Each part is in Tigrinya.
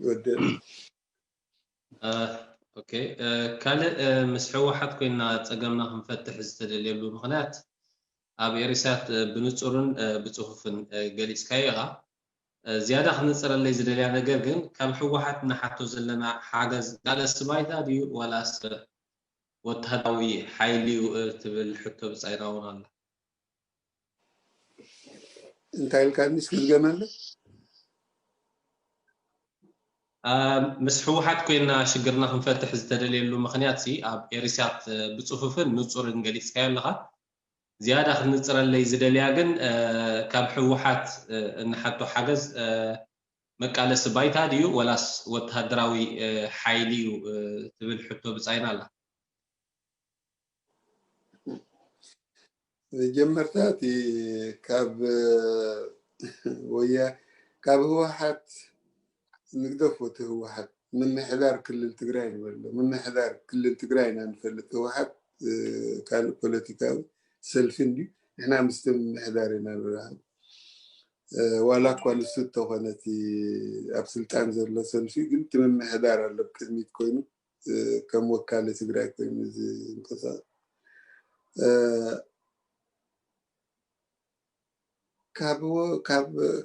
ወደ ኦኬ፣ ካልእ ምስ ህወሓት ኮይና ፀገምና ክንፈትሕ ዝተደልየሉ ምክንያት ኣብ ኤሪሳት ብንፁርን ብፅፉፍን ገሊፅካዮ ኢኻ። ዝያዳ ክነፅረለይ ዝደልያ ነገር ግን ካብ ህወሓት ንሓቶ ዘለና ሓገዝ ቃለሲ ባይታ ድዩ ዋላስ ወታደራዊ ሓይሊ እዩ ትብል ሕቶ ብፃይና እውን ኣላ። እንታይ ኢልካኒ እስኪ ድገመለ? ምስ ህወሓት ኮይና ሽግርና ክንፈትሕ ዝተደልየሉ ምክንያት ሲ ኣብ ኤሪሳት ብፅፉፍን ንፁርን ገሊፅካዮ ኣለካ። ዝያዳ ክንፅረለይ ዝደልያ ግን ካብ ህወሓት እንሓቶ ሓገዝ መቃለሲ ባይታ ድዩ ወላስ ወታደራዊ ሓይሊ እዩ ትብል ሕቶ ብፃይና ኣላ። መጀመርታ እቲ ካብ ወያ ካብ ህወሓት ንግደፎ፣ እቲ ህወሓት ምምሕዳር ክልል ትግራይ ንበሎ። ምምሕዳር ክልል ትግራይ ኢና ንፈልጥ። ህወሓት ካልእ ፖለቲካዊ ሰልፊ እንዲ ንሕና ምስቲ ምምሕዳር ኢና ንራኸብ። ዋላ እኳ ንሱ እተኾነ እቲ ኣብ ስልጣን ዘሎ ሰልፊ ግን እቲ ምምሕዳር ኣሎ ቅድሚት ኮይኑ ከም ወካሊ ትግራይ ኮይኑ ዝንቀሳቀስ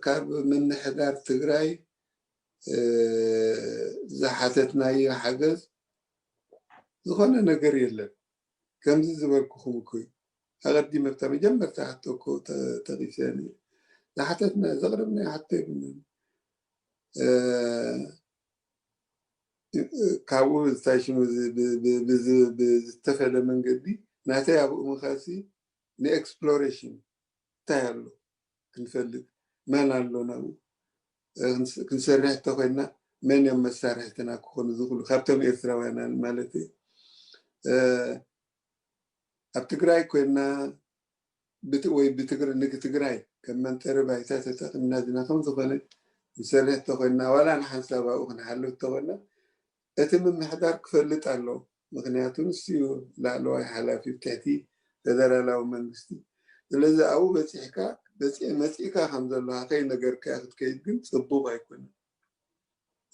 ካብ ምምሕዳር ትግራይ ዝሓተትናዮ ሓገዝ ዝኾነ ነገር የለን። ከምዚ ዝበልኩኹም እኮ እዩ። ኣቐዲመ ኣብታ መጀመርታ ሕቶ እኮ ጠቂሰ ዝሓተትና ዘቕረብናዮ ሕቶ የብልናን። ካብኡ እንታይ ሽሙ ብዝተፈለ መንገዲ ናተይ ኣብኡ ምኻሲ ንኤክስፕሎሬሽን እንታይ ኣሎ ክንፈልጥ፣ መን ኣሎ ናብኡ ክንሰርሕ እንተኮይና መን እዮም መሳርሕትና ክኾኑ ዝኽእሉ ካብቶም ኤርትራውያን ማለት እዩ። ኣብ ትግራይ ኮይና ወይ ንትግራይ ከም መንጠሪ ባይታ ተጠቅምና ድና ከም ዝኾነ ንሰርሕ እንተኮይና ዋላ ንሓንሳብ ኣብኡ ክንሓልፍ እንተኮይና እቲ ምምሕዳር ክፈልጥ ኣለዎ። ምክንያቱ ንሱ እዩ ላዕለዋይ ሓላፊ ትሕቲ ፌደራላዊ መንግስቲ። ስለዚ ኣብኡ በፂሕካ መፂእካ ከም ዘለካ ከይነገርካዮ ክትከይድ ግን ፅቡቅ ኣይኮነን።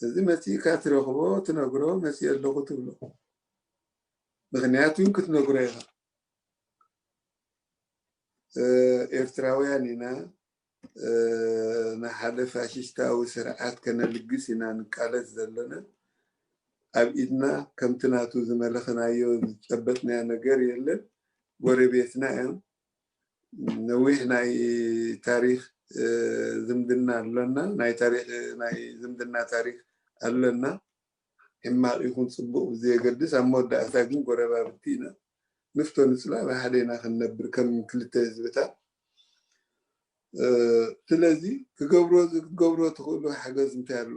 እዚ መፂእካ ትረኽቦ ትነግሮ መፂእ ኣለኹ ትብሎ። ምክንያቱ ክትነግሮ ኢኻ። ኤርትራውያን ኢና። ንሓደ ፋሽስታዊ ስርዓት ከነልግስ ኢና ንቃለስ ዘለና። ኣብ ኢድና ከምቲ ናቱ ዝመለኽናዮ ዝጨበጥናዮ ነገር የለን። ጎረቤትና እዮም። ነዊሕ ናይ ታሪክ ዝምድና ኣሎና። ናይ ታሪክ ናይ ዝምድና ታሪክ ኣሎና። ሕማቅ ይኹን ፅቡቅ ብዘየገድስ ኣብ መወዳእታ ግን ጎረባብቲ ኢና። ንፍቶ ንፅላእ ብሓደ ኢና ክንነብር ከም ክልተ ህዝብታት። ስለዚ ክገብሮ ክትገብሮ ትኽእሉ ሓገዝ እንታይ ኣሎ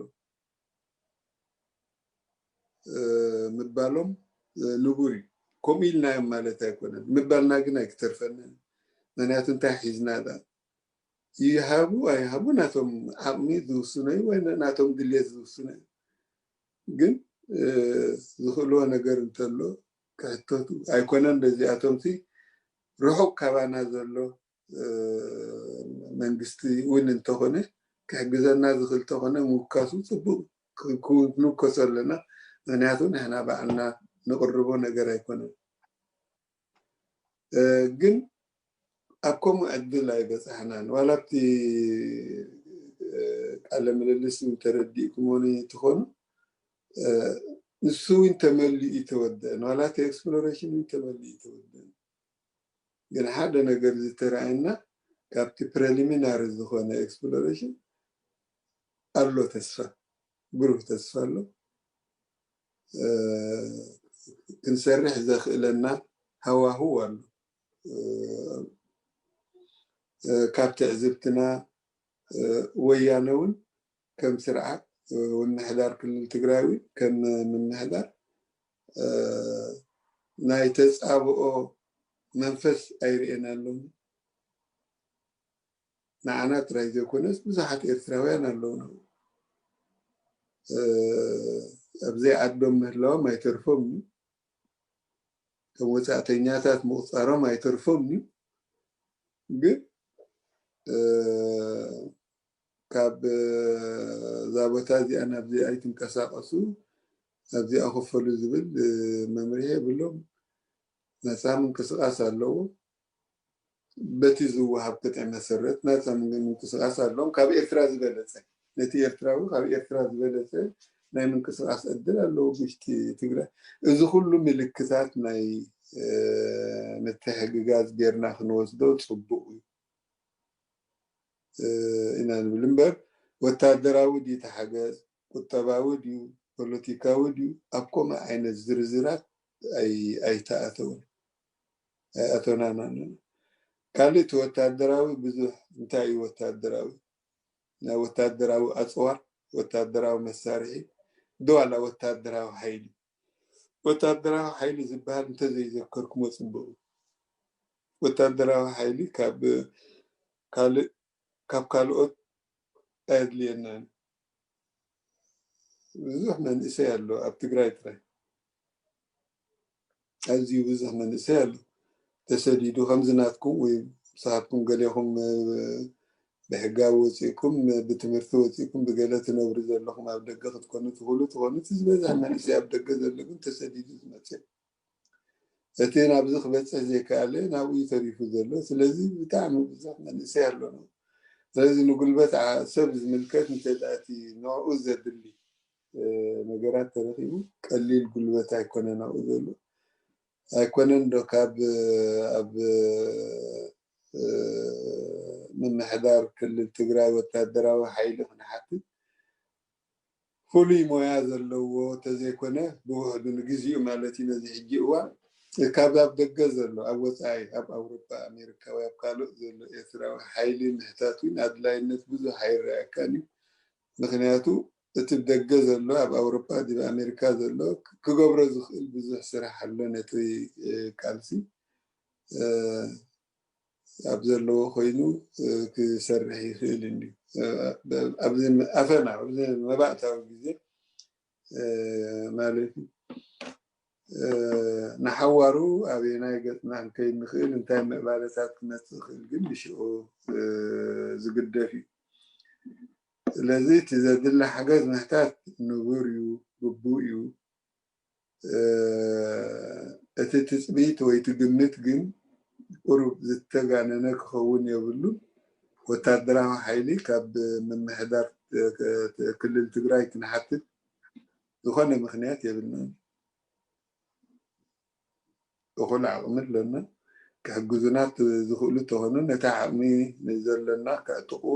ምባሎም ንቡር እዩ። ከምኡ ኢልናዮም ማለት ኣይኮነን። ምባልና ግን ኣይክተርፈንን። ምክንያቱ እንታይ ሒዝና ዳ ይሃቡ ኣይሃቡ ናቶም ዓቕሚ ዝውስኖ እዩ ወይ ናቶም ድሌት ዝውስኖ እዩ። ግን ዝኽእልዎ ነገር እንተሎ ክሕተቱ ኣይኮነን። በዚኣቶም ሲ ርሑቕ ካባና ዘሎ መንግስቲ እውን እንተኾነ ክሕግዘና ዝኽእል እንተኾነ ምውካሱ ፅቡቅ ክንውከሶ ኣለና። ምክንያቱ ንሕና ባዕልና ንቅርቦ ነገር ኣይኮነን። ግን ኣብ ከምኡ ዕድል ኣይበፃሕናን። ዋላ ኣብቲ ቃለ ምልልስ ተረዲእኩሞ ትኾኑ ንሱ እውን ተመሊኡ ተወደአን ዋላ እቲ ኤክስፕሎሬሽን እውን ተመሊኡ ተወደአን። ግን ሓደ ነገር ዝተረኣየና ካብቲ ፕሬሊሚናሪ ዝኾነ ኤክስፕሎሬሽን ኣሎ ተስፋ፣ ብሩህ ተስፋ ኣሎ። ክንሰርሕ ዘኽእለና ሃዋህው ኣሎ። ካብ ትዕዝብትና ወያነ እውን ከም ስርዓት ምምሕዳር ክልል ትግራይ እውን ከም ምምሕዳር ናይ ተፃብኦ መንፈስ ኣይርእየናሉን። ንዓና ጥራይ ዘይኮነስ ብዙሓት ኤርትራውያን ኣለውና። ኣብዘይ ዓዶም ምህላዎም ኣይተርፎም እዩ። ከም ወፃእተኛታት ምቁፃሮም ኣይተርፎም እዩ። ግን ካብ እዛ ቦታ እዚኣ ናብዚ ኣይትንቀሳቐሱ፣ ኣብዚኣ ክፈሉ ዝብል መምርሒ የብሎም። ነፃ ምንቅስቃስ ኣለዎ። በቲ ዝወሃብ ቅጥዒ መሰረት ናፃ ምንቅስቃስ ኣለዎም። ካብ ኤርትራ ዝበለፀ፣ ነቲ ኤርትራዊ ካብ ኤርትራ ዝበለፀ ናይ ምንቅስቃስ ዕድል ኣለዎ ውሽጢ ትግራይ። እዚ ኩሉ ምልክታት ናይ ምትሕግጋዝ ጌርና ክንወስዶ ፅቡቅ እዩ ኢና ንብል እምበር፣ ወታደራዊ ድዩ ተሓገዝ፣ ቁጠባዊ ድዩ ፖለቲካዊ ድዩ፣ ኣብ ከምኡ ዓይነት ዝርዝራት ኣይተኣተውን ኣይኣተናን ኣለና። ካልእ እቲ ወታደራዊ ብዙሕ እንታይ እዩ ወታደራዊ? ናይ ወታደራዊ ኣፅዋር፣ ወታደራዊ መሳርሒ፣ ዶ ዋላ ወታደራዊ ሓይሊ? ወታደራዊ ሓይሊ ዝበሃል እንተዘይዘከርኩሞ ፅቡቅ እዩ። ወታደራዊ ሓይሊ ካብ ካልእ ካብ ካልኦት ኣየድልየናን። ብዙሕ መንእሰይ ኣሎ ኣብ ትግራይ ጥራይ፣ ኣዝዩ ብዙሕ መንእሰይ ኣሎ ተሰዲዱ። ከምዚ ናትኩም ወይ ንስኻትኩም ገሌኹም ብሕጋዊ ወፂእኩም ብትምህርቲ ወፂእኩም ብገለ ትነብሩ ዘለኹም ኣብ ደገ ክትኮኑ ትኽእሉ ትኾኑ። እቲ ዝበዝሕ መንእሰይ ኣብ ደገ ዘሎ ግን ተሰዲዱ ዝመፅእ እቲ ናብዚ ክበፅሕ ዘይከኣለ ናብኡ እዩ ተሪፉ ዘሎ። ስለዚ ብጣዕሚ ብዙሕ መንእሰይ ኣሎ። ስለዚ ንጉልበት ሰብ ዝምልከት እንተዳእቲ ንዕኡ ዘድሊ ነገራት ተረኪቡ ቀሊል ጉልበት ኣይኮነን ኣብኡ ዘሎ። ኣይኮነን ዶ ካብ ኣብ ምምሕዳር ክልል ትግራይ ወታደራዊ ሓይሊ ክንሓትት ፍሉይ ሞያ ዘለዎ ተዘይኮነ ብውሕዱ ንግዚኡ ማለት እዩ ነዚ ሕጂ እዋን ካብ ኣብ ደገ ዘሎ ኣብ ወፃኢ ኣብ ኣውሮፓ ኣሜሪካ ወይ ኣብ ካልእ ዘሎ ኤርትራዊ ሓይሊ ምሕታት እውን ኣድላይነት ብዙሕ ኣይረኣየካን እዩ። ምክንያቱ እቲ ብደገ ዘሎ ኣብ ኣውሮፓ ድብ ኣሜሪካ ዘሎ ክገብሮ ዝኽእል ብዙሕ ስራሕ ኣሎ ነቲ ቃልሲ ኣብ ዘለዎ ኮይኑ ክሰርሕ ይኽእል እንዲ ኣብዚ ኣፈና ኣብዚ መባእታዊ ግዜ ማለት ንሓዋሩ ኣበየናይ ገፅና ክንከይድ ንኽእል እንታይ ምዕባለታት ክመፅእ ይኽእል ግን ብሽዑ ዝግደፍ እዩ። ስለዚ እቲ ዘድሊ ሓገዝ ምሕታት ንቡር እዩ፣ ግቡእ እዩ። እቲ ትፅቢት ወይ እቲ ግምት ግን ቁሩብ ዝተጋነነ ክኸውን የብሉን። ወታደራዊ ሓይሊ ካብ ምምሕዳር ክልል ትግራይ ክንሓትት ዝኾነ ምክንያት የብልናን። እኹል ዓቕሚ ኣለና። ክሕግዙና ዝኽእሉ ተኾኑ ነቲ ዓቕሚ ዘለና ከዕጥቕዎ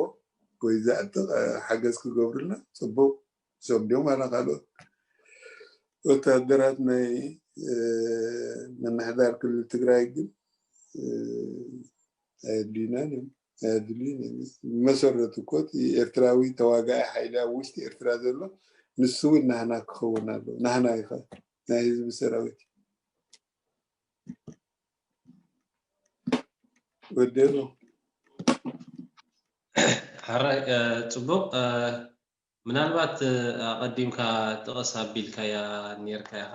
ወይ ዘዕጥቕ ሓገዝ ክገብሩልና ፅቡቕ። እሶም ድዮም ዋላ ካልኦት ወታደራት ናይ ምምሕዳር ክልል ትግራይ ግን ኣየድልዩናን እዮም ኣየድልዩን እዮም። መሰረቱ እኮ እቲ ኤርትራዊ ተዋጋኢ ሓይሊ ኣብ ውሽጢ ኤርትራ ዘሎ ንሱ እውን ናህና ክኸውን ኣለዎ። ናህና ኢኻ ናይ ህዝቢ ሰራዊት ወደሎ ሕራይ ፅቡቕ። ምናልባት ኣቐዲምካ ጥቕስ ኣቢልካያ ኔርካ ኢኻ።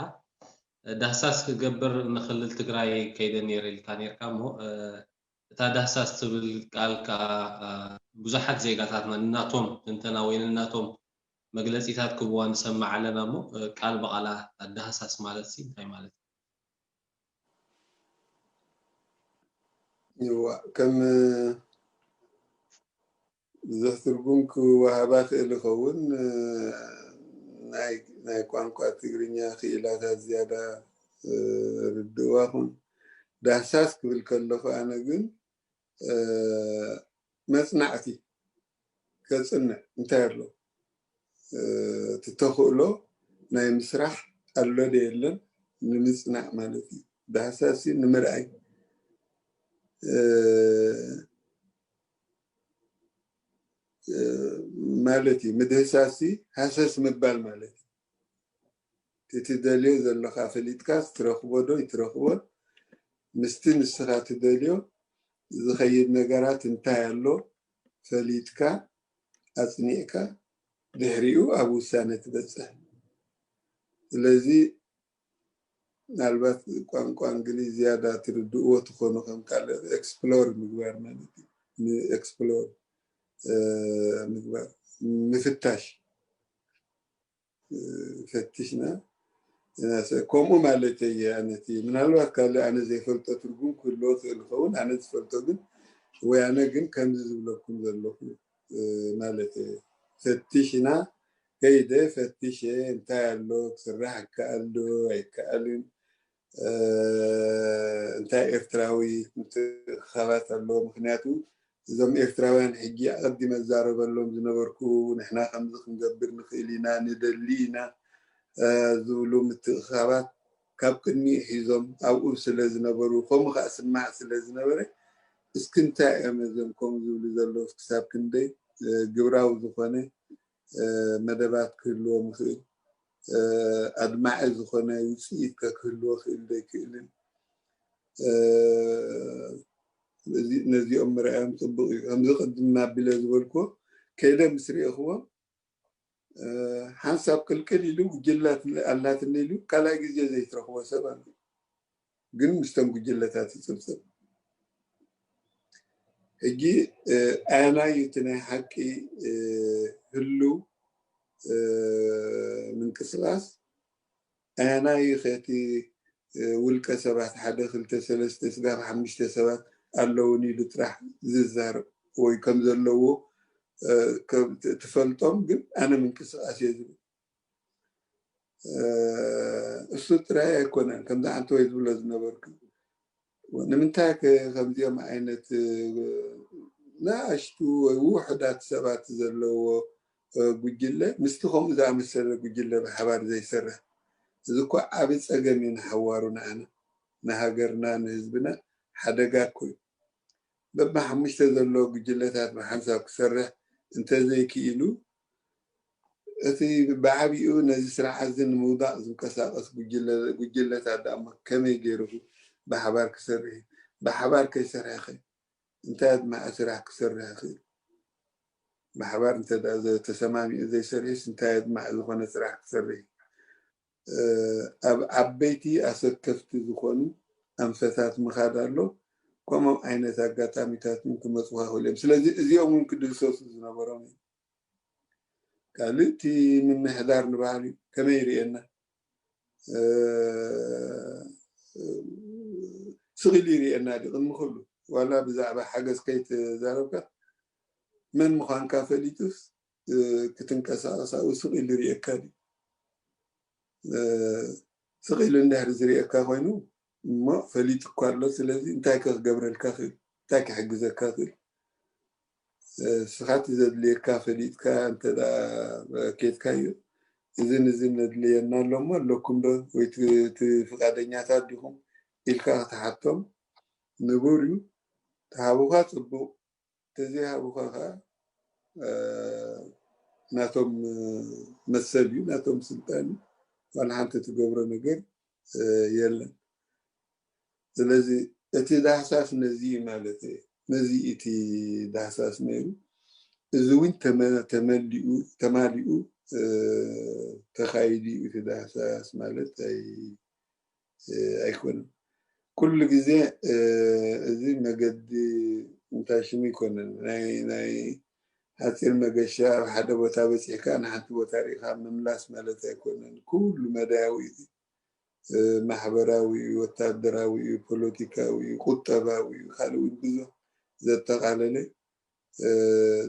ዳህሳስ ክገብር ንክልል ትግራይ ከይደ ኔር ኢልካ ኔርካ እሞ እታ ዳህሳስ ትብል ቃል ከዓ ብዙሓት ዜጋታትና ንናቶም ትንተና ወይ ንናቶም መግለፂታት ክብዋ ንሰምዕ ኣለና እሞ ቃል ብቓላ ዳህሳስ ማለት ሲ እንታይ ማለት እዩ? ይዋ ከም ብዙሕ ትርጉም ክወሃባ ክእል ይኸውን። ናይ ቋንቋ ትግርኛ ክኢላታት ዝያዳ ርድእዋ ኹን ዳህሳስ ክብል ከለኹ ኣነ ግን መፅናዕቲ ከፅንዕ እንታይ ኣሎ ትተኽእሎ ናይ ምስራሕ ኣሎ ዶ የለን ንምፅናዕ ማለት እዩ። ዳህሳሲ ንምርኣይ ማለት እዩ። ምድህሳሲ ሃሰስ ምባል ማለት እዩ። እቲ ደልዮ ዘለካ ፈሊጥካ ትረክቦ ዶ ይትረክቦ ምስቲ ንስካ ትደልዮ ዝኸይድ ነገራት እንታይ ኣሎ ፈሊጥካ ኣፅኒዕካ ድሕሪኡ ኣብ ውሳነ ትበፅሕ። ስለዚ ምናልባት ቋንቋ እንግሊዝ ዝያዳ ትርድእዎ ትኾኑ ከም ካልእ explore ምግባር ማለት እዩ። explore ምግባር ምፍታሽ ፈትሽና። ከምኡ ማለት እየ። ኣነቲ ምናልባት ካልእ ኣነ ዘይፈልጦ ትርጉም ክህልዎ ክእል ይኸውን። ኣነ ዝፈልጦ ግን ወይ ኣነ ግን ከምዚ ዝብለኩም ዘለኹ ማለት እየ። ፈትሽና ከይደ ፈትሸ እንታይ ኣሎ ክስራሕ ይከኣል ዶ ኣይከኣልን፣ እንታይ ኤርትራዊ ምትእኽኻባት ኣሎ። ምክንያቱ እዞም ኤርትራውያን ሕጂ ኣቐዲመ ዝዛረበሎም ዝነበርኩ ንሕና ከምዚ ክንገብር ንኽእል ኢና ንደሊ ኢና ዝብሉ ምትእኽኻባት ካብ ቅድሚኡ ሒዞም ኣብኡ ስለ ዝነበሩ ከምኡ ከዓ ስማዕ ስለ ዝነበረ እስኪ እንታይ እዮም እዞም ከምኡ ዝብሉ ዘለዉ ክሳብ ክንደይ ግብራዊ ዝኾነ መደባት ክህልዎም ይኽእል፣ ኣድማዒ ዝኾነ ውፅኢት ከክህልዎ ክእል ዶ ይክእልን ነዚኦም ምርኣዮም ፅቡቅ እዩ። ከምዚ ቅድም ኣቢለ ዝበልኩዎ ከይደ ምስ ርኢኽዎም ሓንሳብ ቅልቅል ኢሉ ጉጅለ ኣላትኒ ኢሉ ካልኣይ ግዜ ዘይትረኽቦ ሰብ ኣሎ። ግን ምስቶም ጉጅለታት ይፅብፅብ። ሕጂ ኣየናይ እቲ ናይ ሓቂ ህልው ምንቅስቃስ ኣየናይ ከቲ ውልቀ ሰባት ሓደ ክልተ ሰለስተ ስጋብ ሓሙሽተ ሰባት ኣለውን ኢሉ ጥራሕ ዝዛረብ ወይ ከም ዘለዎ ትፈልጦም ግን ኣነ ምንቅስቃስ እየ ዝብል እሱ ጥራይ ኣይኮነን ከምዚ ዓንተ ወይ ዝብሎ ዝነበርኩ ንምንታይ ከምዚኦም ዓይነት ንኣሽቱ ወይ ውሕዳት ሰባት ዘለዎ ጉጅለ ምስቲ ከምኡ ዝኣመሰለ ጉጅለ ብሓባር ዘይሰርሕ እዚ እኮ ዓብ ፀገም እዩ ንሓዋሩ ንኣና ንሃገርና ንህዝብና ሓደጋ እኮ እዩ በብሓሙሽተ ዘሎ ጉጅለታት ብሓንሳብ ክሰርሕ እንተዘይክኢሉ እቲ ብዓብኡ ነዚ ስርዓት እዚ ንምውዳቕ ዝንቀሳቀስ ጉጅለታት ደኣ ከመይ ገይሩ ብሓባር ክሰርሕ ብሓባር ከይሰርሐ ከ እንታይ ኣድማዒ ስራሕ ክሰርሕ ይኽእል ብሓባር እንተ ተሰማሚዑ ዘይሰርሕስ እንታይ ኣድማዒ ዝኾነ ስራሕ ክሰርሕ ኣብ ዓበይቲ ኣሰከፍቲ ዝኾኑ ኣንፈታት ምኻድ ኣሎ ከምኦም ዓይነት ኣጋጣሚታት እውን ክመፁ ክኽእሉ እዮም ስለዚ እዚኦም እውን ክድህሰሱ ዝነበሮም እዩ ካልእ እቲ ምምሕዳር ንባህሊ ከመይ ይርእየና ስቕ ኢሉ ይርእየና ድዩ ቅድሚ ኩሉ ዋላ ብዛዕባ ሓገዝ ከይተዛረብካ መን ምዃንካ ፈሊጡስ ክትንቀሳቐስ ኣብኡ ስቕ ኢሉ ይርእየካ ድዩ ስቕ ኢሉ እንድሕር ዝርእየካ ኮይኑ እሞ ፈሊጡ እኳ ኣሎ ስለዚ እንታይ ከ ክገብረልካ ክእል እንታይ ክሕግዘካ ክእል ስኻ እቲ ዘድልየካ ፈሊጥካ እንተ ኬድካዮ እዝን እዝን ነድልየና ኣሎ እሞ ኣለኩም ዶ ወይ እቲ ፍቃደኛታት ዲኹም ኢልካ ክትሓቶም ንቡር እዩ ተሃቡካ ፅቡቅ ተዘይሃቡካ ከዓ ናቶም መሰል እዩ ናቶም ስልጣን እዩ ዋላ ሓንቲ ትገብሮ ነገር የለን ስለዚ እቲ ዳህሳስ ነዚ ማለት ነዚ እቲ ዳህሳስ ነይሩ እዚ እውን ተመሊኡ ተማሊኡ ተኻይዱ እዩ እቲ ዳህሳስ ማለት ኣይኮነን ኩሉ ግዜ እዚ መገዲ እንታይ ሽሙ ይኮነን ናይ ናይ ሓፂር መገሻ ኣብ ሓደ ቦታ በፂሕካ ንሓንቲ ቦታ ርኢካ ምምላስ ማለት ኣይኮነን ኩሉ መዳያዊ እዩ ማሕበራዊ እዩ ወታደራዊ እዩ ፖለቲካዊ እዩ ቁጠባዊ እዩ ካልእ እውን ብዙሕ ዘጠቃለለ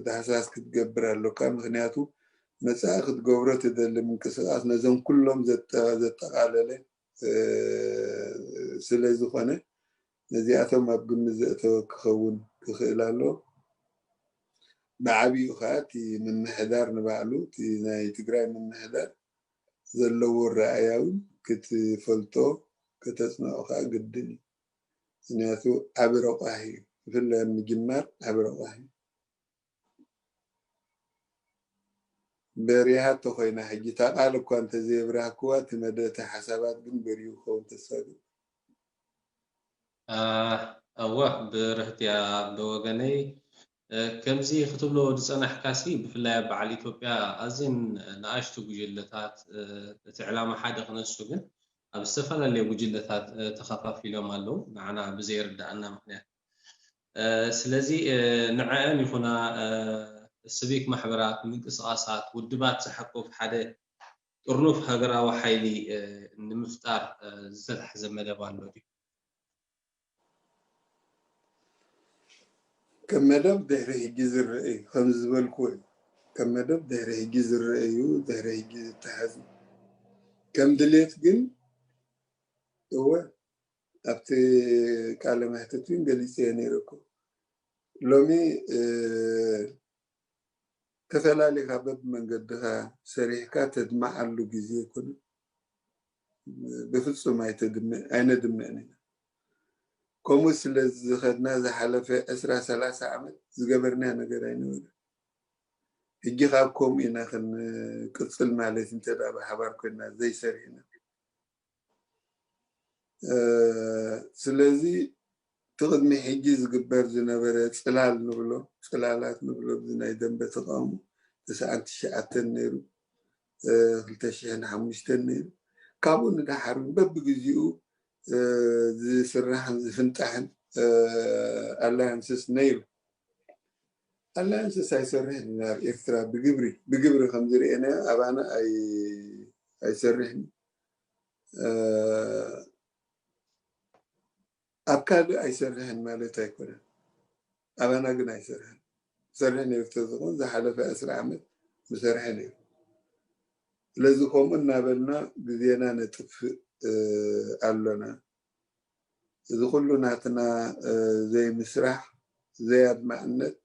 ዳህሳስ ክትገብር ኣሎካ ምክንያቱ መፃኢ ክትገብሮ ትደሊ ምንቅስቃስ ነዞም ኩሎም ዘጠቃለለ ስለ ዝኾነ ነዚኣቶም ኣብ ግምት ዘእተወ ክኸውን ክኽእል ኣሎ ብዓብኡ ከዓ እቲ ምምሕዳር ንባዕሉ እቲ ናይ ትግራይ ምምሕዳር ዘለዎ ረኣያ እውን ክትፈልጦ ከተፅንዖ ከዓ ግድን እዩ ምክንያቱ ዓቢ ረቋሒ እዩ ብፍላይ ኣብ ምጅማር ዓቢ ረቋሒ እዩ በሪሃቶ ኮይና ሕጂ እታ ቃል እኳ እንተዘየብራህክዋ እቲ መደተ ሓሳባት ግን በሪሁ ክኸውን ተስፋ እገብር እወ ብርህት እያ ብወገነይ ከምዚ ክትብሎ ዝፀናሕካሲ ብፍላይ ኣብ በዓል ኢትዮጵያ ኣዝየን ንኣሽቱ ጉጅለታት እቲ ዕላማ ሓደ ክነሱ ግን ኣብ ዝተፈላለየ ጉጅለታት ተኸፋፊሎም ኣለዉ ንዓና ብዘይርዳኣና ምክንያት ስለዚ ንዐአን ይኹና ስቪክ ማሕበራት ምንቅስቃሳት ውድባት ዝሓቁፍ ሓደ ጥርኑፍ ሃገራዊ ሓይሊ ንምፍጣር ዝተታሕዘ መደብ ኣሎ ድዩ? ከም መደብ ድሕሪ ሕጂ ዝረአ እዩ። ከም ዝበልኩዎ እዩ። ከም መደብ ድሕሪ ሕጂ ዝረአ እዩ፣ ድሕሪ ሕጂ ዝተሓዝ እዩ። ከም ድሌት ግን እወ ኣብቲ ቃለ መሕትት እውን ገሊፀ ነይረ እኮ። ሎሚ ተፈላሊኻ በብመንገድኻ ሰሪሕካ ተድምዓሉ ግዜ ኣይኮነን። ብፍፁም ኣይነድምዕን ኢና። ከምኡ ስለ ዝኸድና ዝሓለፈ ዕስራ ሰላሳ ዓመት ዝገበርናዮ ነገር ኣይነበረን። ሕጂ ካብ ከምኡ ኢና ክንቅፅል ማለት እንተ ብሓባር ኮይና ዘይሰሪሕና። ስለዚ እቲ ቅድሚ ሕጂ ዝግበር ዝነበረ ፅላል ንብሎ፣ ፅላላት ንብሎ፣ እዚ ናይ ደንበ ተቃውሞ ተስዓን ትሽዓተን ነይሩ፣ ክልተ ሽሕን ሓሙሽተን ነይሩ። ካብኡ ንደሓር እውን በብግዜኡ ዝስራሕን ዝፍንጣሕን ኣላያንስስ ነይሩ። ኣላያንስስ ኣይሰርሕን እዩ ኣብ ኤርትራ ብግብሪ፣ ብግብሪ ከም ዝርኤናዮ ኣባና ኣይሰርሕን እዩ። ኣብ ካልእ ኣይሰርሕን ማለት ኣይኮነን። ኣባና ግን ኣይሰርሕን። ሰርሕ ነይሩ ተዝኾን ዝሓለፈ ዕስራ ዓመት ምሰርሐ ነይሩ። ስለዚ ከምኡ እናበልና ግዜና ነጥፍእ ኣሎና። እዚ ኩሉ ናትና ዘይምስራሕ፣ ዘይኣድማዕነት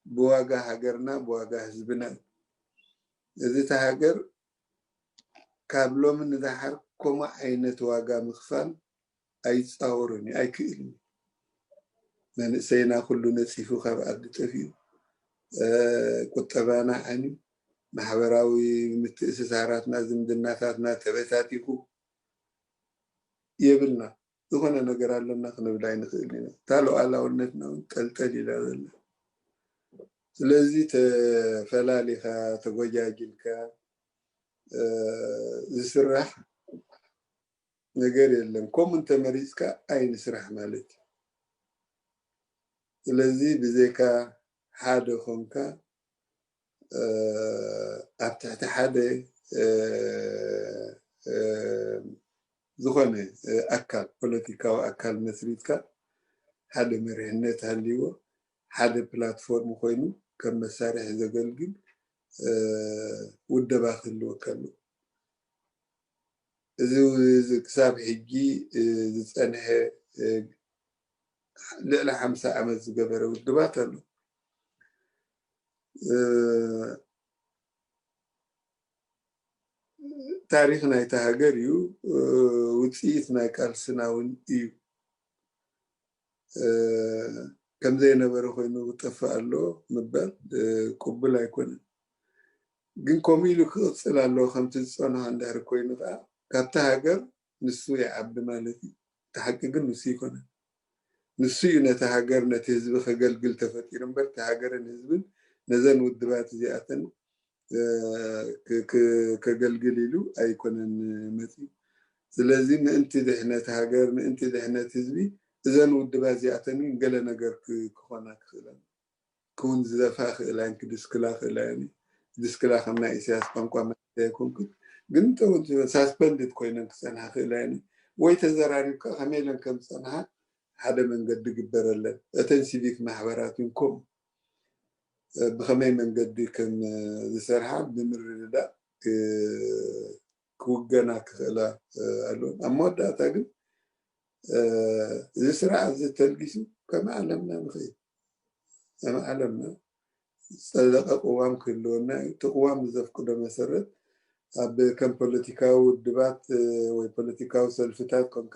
ብዋጋ ሃገርና፣ ብዋጋ ህዝብና እዩ። እዚ እታ ሃገር ካብ ሎሚ ንደሓር ከምኡ ዓይነት ዋጋ ምኽፋል ኣይፃወርን እዩ፣ ኣይክእልን እዩ። መንእሰይና ኩሉ ነፂፉ ካብ ዓዲ ጠፊኡ፣ ቁጠባና ዓንዩ፣ ማሕበራዊ ምትእስሳራትና ዝምድናታትና ተበታቲኹ የብልና። ዝኾነ ነገር ኣለና ክንብል ኣይንኽእል ኢና። እታ ሉዓላውነትና እውን ጠልጠል ኢላ ዘላ። ስለዚ ተፈላሊኻ ተጎጃጅልካ ዝስራሕ ነገር የለን። ከምኡ እንተመሪፅካ ኣይንስራሕ ማለት እዩ። ስለዚ ብዘይካ ሓደ ኮንካ ኣብ ትሕቲ ሓደ ዝኾነ ኣካል፣ ፖለቲካዊ ኣካል መስሪትካ ሓደ መሪሕነት ሃልይዎ፣ ሓደ ፕላትፎርም ኮይኑ ከም መሳርሒ ዘገልግል ውደባ ክህልወካ ኣለዎ። እዚ ክሳብ ሕጂ ዝፀንሐ ልዕሊ ሓምሳ ዓመት ዝገበረ ውድባት ኣሎ። ታሪኽ ናይታ ሃገር እዩ፣ ውፅኢት ናይ ቃልስና እውን እዩ። ከምዘይነበረ ኮይኑ ክጠፍእ ኣሎ ምባል ቅቡል ኣይኮነን። ግን ከምኡ ኢሉ ክቕፅል ኣለዎ። ከምቲ ዝፀንሖ እንድሕር ኮይኑ ከዓ ካብታ ሃገር ንሱ ይዓቢ ማለት እዩ። እቲ ሓቂ ግን ንሱ ይኮነን። ንሱ እዩ ነቲ ሃገር ነቲ ህዝቢ ከገልግል ተፈጢሩ እምበር እቲ ሃገርን ህዝብን ነዘን ውድባት እዚኣተን ከገልግል ኢሉ ኣይኮነን መፂኡ። ስለዚ ምእንቲ ድሕነት ሃገር፣ ምእንቲ ድሕነት ህዝቢ እዘን ውድባት እዚኣተን እውን ገለ ነገር ክኾና ክኽእለን ክውንዘፋ ክእላ እየን፣ ክድስክላ ክእላ እየን። ድስክላ ከም ናይ ኢሳያስ ቋንቋ ማለት ኣይኮንኩን፣ ግን ሳስፐንድድ ኮይነን ክፀንሓ ክእላ እየን። ወይ ተዘራሪብካ ከመይ ኢለን ከም ዝፀንሓ ሓደ መንገዲ ግበረለን። እተን ሲቪክ ማሕበራት እውን ከምኡ ብኸመይ መንገዲ ከም ዝሰርሓ ብምርድዳእ ክውገና ክኽእላ ኣለወን። ኣብ መወዳእታ ግን እዚ ስርዓት እዚ ተልጊሱ ከም ዓለምና ንኽእል፣ ከም ዓለምና ዝፀደቐ ቅዋም ክህልወና እዩ። እቲ ቅዋም ብዘፍቅዶ መሰረት ኣብ ከም ፖለቲካዊ ውድባት ወይ ፖለቲካዊ ሰልፍታት ኮንካ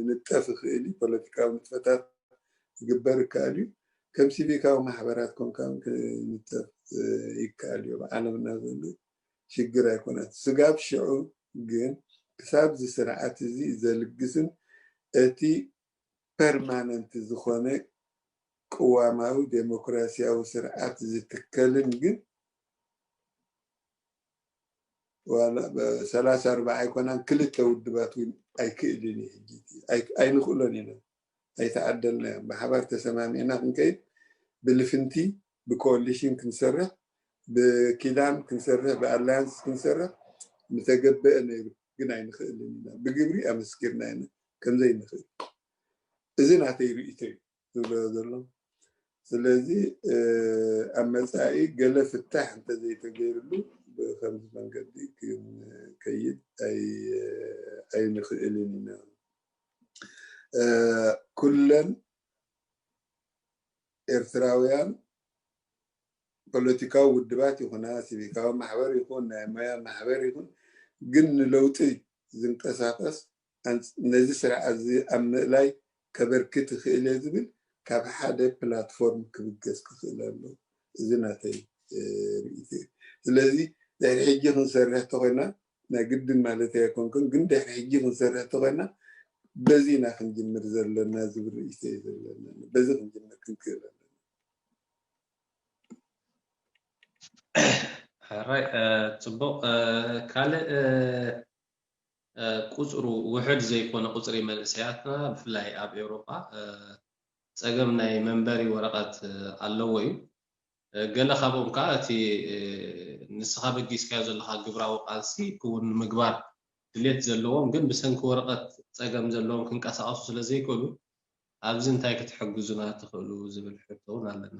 ክንጠፍ ይኽእል እዩ። ፖለቲካዊ ንጥፈታት ክግበር ይከኣል እዩ። ከም ሲቪካዊ ማሕበራት ኮንካ እውን ክንጠፍ ይከኣል እዩ። ኣብ ዓለምና ዘሎ ሽግር ኣይኮነን። ስጋብ ሽዑ ግን ክሳብ እዚ ስርዓት እዚ ዘልግስን እቲ ፐርማነንት ዝኾነ ቅዋማዊ ዴሞክራሲያዊ ስርዓት ዝትከልን ግን ዋላ ሰላሳ ኣርባዓ ኣይኮናን ክልተ ውድባት እውን ኣይክእልን እዩ። ሕጂ ኣይንኽእሎን ኢና፣ ኣይተዓደልናዮን። ብሓባር ተሰማሚዕና ክንከይድ ብልፍንቲ ብኮሊሽን ክንሰርሕ ብኪዳን ክንሰርሕ ብኣላያንስ ክንሰርሕ ምተገበአ ነይሩ፣ ግን ኣይንኽእልን ኢና። ብግብሪ ኣመስኪርና ኢና ከምዘይንኽእል። እዚ ናተይ ርእይቶ እዩ ዝብሎ ዘሎ። ስለዚ ኣብ መፃኢ ገለ ፍታሕ እንተዘይተገይርሉ ብከምዚ መንገዲ ክንከይድ ኣይንኽእልን ኢና። ኩለን ኤርትራውያን ፖለቲካዊ ውድባት ይኹና፣ ሲቪካዊ ማሕበር ይኹን፣ ናይ ሞያ ማሕበር ይኹን፣ ግን ንለውጢ ዝንቀሳቀስ ነዚ ስርዓት እዚ ኣብ ምእላይ ከበርክት ይኽእል እየ ዝብል ካብ ሓደ ፕላትፎርም ክብገስ ክኽእል ኣሎ። እዚ ናተይ ርእይቶ እዩ። ስለዚ ድሕሪ ሕጂ ክንሰርሕ ተኮይና ናይ ግድን ማለት ኣይኮንኩን፣ ግን ድሕሪ ሕጂ ክንሰርሕ ተኮይና በዚ ኢና ክንጅምር ዘለና ዝብል ርእይቶ እዩ ዘለና። በዚ ክንጅምር ክንክእል ኣለና። ሕራይ ጽቡቕ። ካልእ ቁፅሩ ውሕድ ዘይኮነ ቁፅሪ መንእሰያትና ብፍላይ ኣብ ኤውሮጳ ፀገም ናይ መንበሪ ወረቐት ኣለዎ እዩ። ገለ ካብኦም ከዓ እቲ ንስኻ በጊስካዮ ዘለካ ግብራዊ ቃልሲ ክውን ንምግባር ድሌት ዘለዎም ግን ብሰንኪ ወረቐት ፀገም ዘለዎም ክንቀሳቀሱ ስለዘይክእሉ ኣብዚ እንታይ ክትሕግዙና ትኽእሉ ዝብል ሕቶ እውን ኣለና።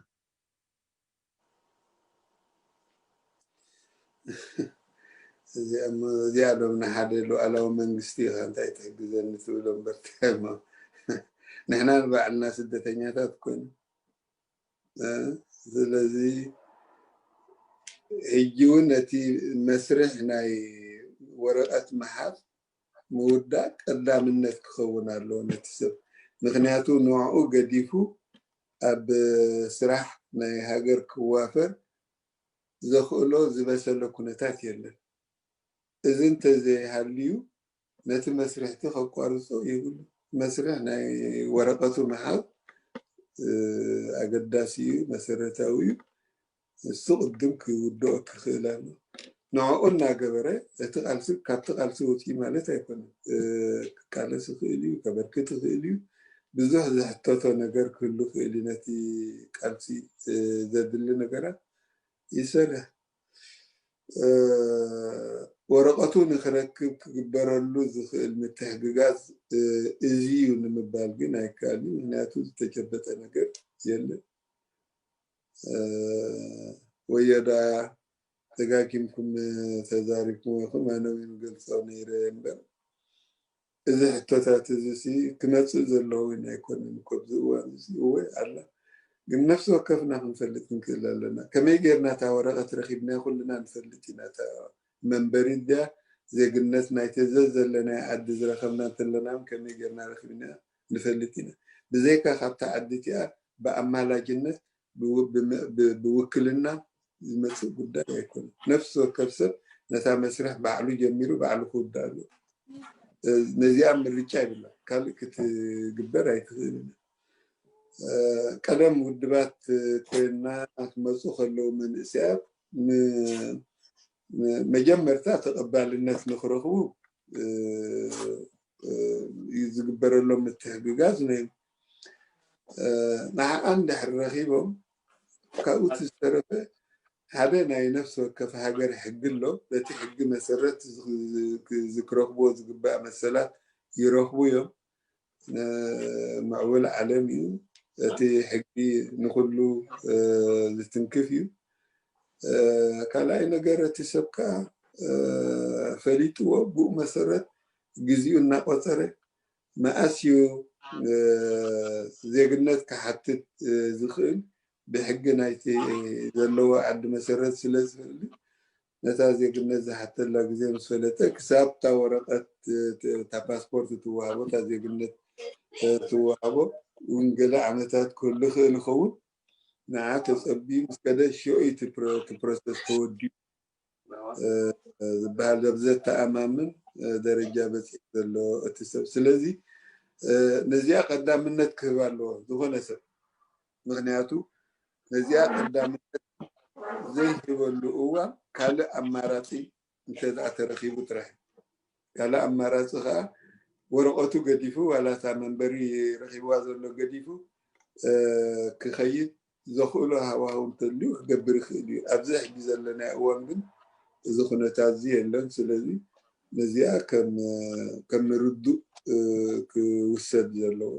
እዚኣ ዶ ንሓደ ሉዓላዊ መንግስቲ ኢኻ እንታይ ትሕግዘኒ ትብሎ እምበር ንሕና ንባዕልና ስደተኛታት ኮይኑ ስለዚ ሕጂ እውን ነቲ መስርሕ ናይ ወረቐት ምሓዝ ምውዳእ ቀዳምነት ክኸውን ኣለዎ ነቲ ሰብ። ምኽንያቱ ንዕኡ ገዲፉ ኣብ ስራሕ ናይ ሃገር ክዋፈር ዘኽእሎ ዝበሰለ ኩነታት የለን። እዚ እንተዘይሃልዩ ነቲ መስርሕቲ ከቋርጾ ይብሉ። መስርሕ ናይ ወረቐቱ ምሓዝ ኣገዳሲ እዩ፣ መሰረታዊ እዩ። እሱ ቅድም ክውድኦ ክኽእል ኣሎ። ንዕኡ እናገበረ እቲ ቃልሲ ካብቲ ቃልሲ ወፂኢ ማለት ኣይኮነን። ክቃለስ ይኽእል እዩ፣ ከበርክት ይኽእል እዩ። ብዙሕ ዝሕተቶ ነገር ክህሉ ይኽእል እዩ። ነቲ ቃልሲ ዘድሊ ነገራት ይሰርሕ። ወረቐቱ ንክረክብ ክግበረሉ ዝኽእል ምትሕግጋዝ እዚ እዩ ንምባል ግን ኣይከኣልን። ምክንያቱ ዝተጨበጠ ነገር የለን። ወዮ ደኣ ደጋጊምኩም ተዛሪብኩም ኢኹም፣ ኣነ እውን ገልጾ ነይረ እምበር እዚ ሕቶታት እዚ ሲ ክመጽእ ዘለዎ እውን ኣይኮነን እኮ ኣብዚ እዋን እዚ። እወ ኣላ፣ ግን ነፍሲ ወከፍና ክንፈልጥ ክንክእል ኣለና። ከመይ ጌርና እታ ወረቐት ረኺብና ኩልና ንፈልጥ ኢና። እታ መንበሪ ድያ ዜግነት ናይቲ ዘዘለናይ ዓዲ ዝረኸብና እንተለና ከመይ ጌርና ረኺብና ንፈልጥ ኢና። ብዘይካ ካብታ ዓዲ እቲኣ ብኣማላጅነት ብውክልና ዝመፅእ ጉዳይ ኣይኮነን። ነፍሲ ወከፍ ሰብ ነታ መስርሕ ባዕሉ ጀሚሩ ባዕሉ ክውዳእ ኣለዎ። ነዚኣ ምርጫ ይብላ፣ ካልእ ክትግበር ኣይትኽእልን። ቀደም ውድባት ኮይና ክመፁ ከለዉ መንእሰያት መጀመርታ ተቐባልነት ንክረኽቡ ዝግበረሎም ምትሕግጋዝ ነይሩ። ንዓኣ እንድሕር ረኺቦም ካብኡ እቲ ዝተረፈ ሓደ ናይ ነፍሲ ወከፍ ሃገር ሕጊ ኣሎ። በቲ ሕጊ መሰረት ክረኽብዎ ዝግባእ መሰላት ይረኽቡ እዮም። ምዕቡል ዓለም እዩ። እቲ ሕጊ ንኩሉ ዝትንክፍ እዩ። ካልኣይ ነገር እቲ ሰብ ከዓ ፈሊጥዎ ብኡ መሰረት ግዜኡ እናቆፀረ መኣስ እዩ ዜግነት ክሓትት ዝኽእል ብሕጊ ናይቲ ዘለዎ ዓዲ መሰረት ስለ ዝኽእል ነታ ዜግነት ዝሓተላ ግዜ ምስ ፈለጠ ክሳብ እታ ወረቐት እታ ፓስፖርት ትወሃቦ እታ ዜግነት ትወሃቦ እውን ገለ ዓመታት ክህሉ ይኽእል ይኸውን። ንዓ ተፀቢዩ ምስ ከደ ሽዑ እዩ እቲ ፕሮሰስ ተወዲኡ ዝበሃል ኣብ ዘተኣማምን ደረጃ በፂሑ ዘሎ እቲ ሰብ። ስለዚ ነዚኣ ቀዳምነት ክህብ ኣለዎ ዝኾነ ሰብ። ምክንያቱ ነዚኣ ቀዳምነት ዘይህበሉ እዋን ካልእ ኣማራፂ እንተ ደኣ ተረኺቡ ጥራሕ። ካልእ ኣማራፂ ከዓ ወረቐቱ ገዲፉ ዋላ እታ መንበሪ ረኺብዋ ዘሎ ገዲፉ ክኸይድ ዘኽእሎ ሃዋህው እንተልዩ ክገብር ይኽእል እዩ። ኣብዚ ሕጂ ዘለናዮ እዋን ግን እዚ ኩነታት እዚ የለን። ስለዚ ነዚኣ ከም ከም ርዱእ ክውሰድ ዘለዎ።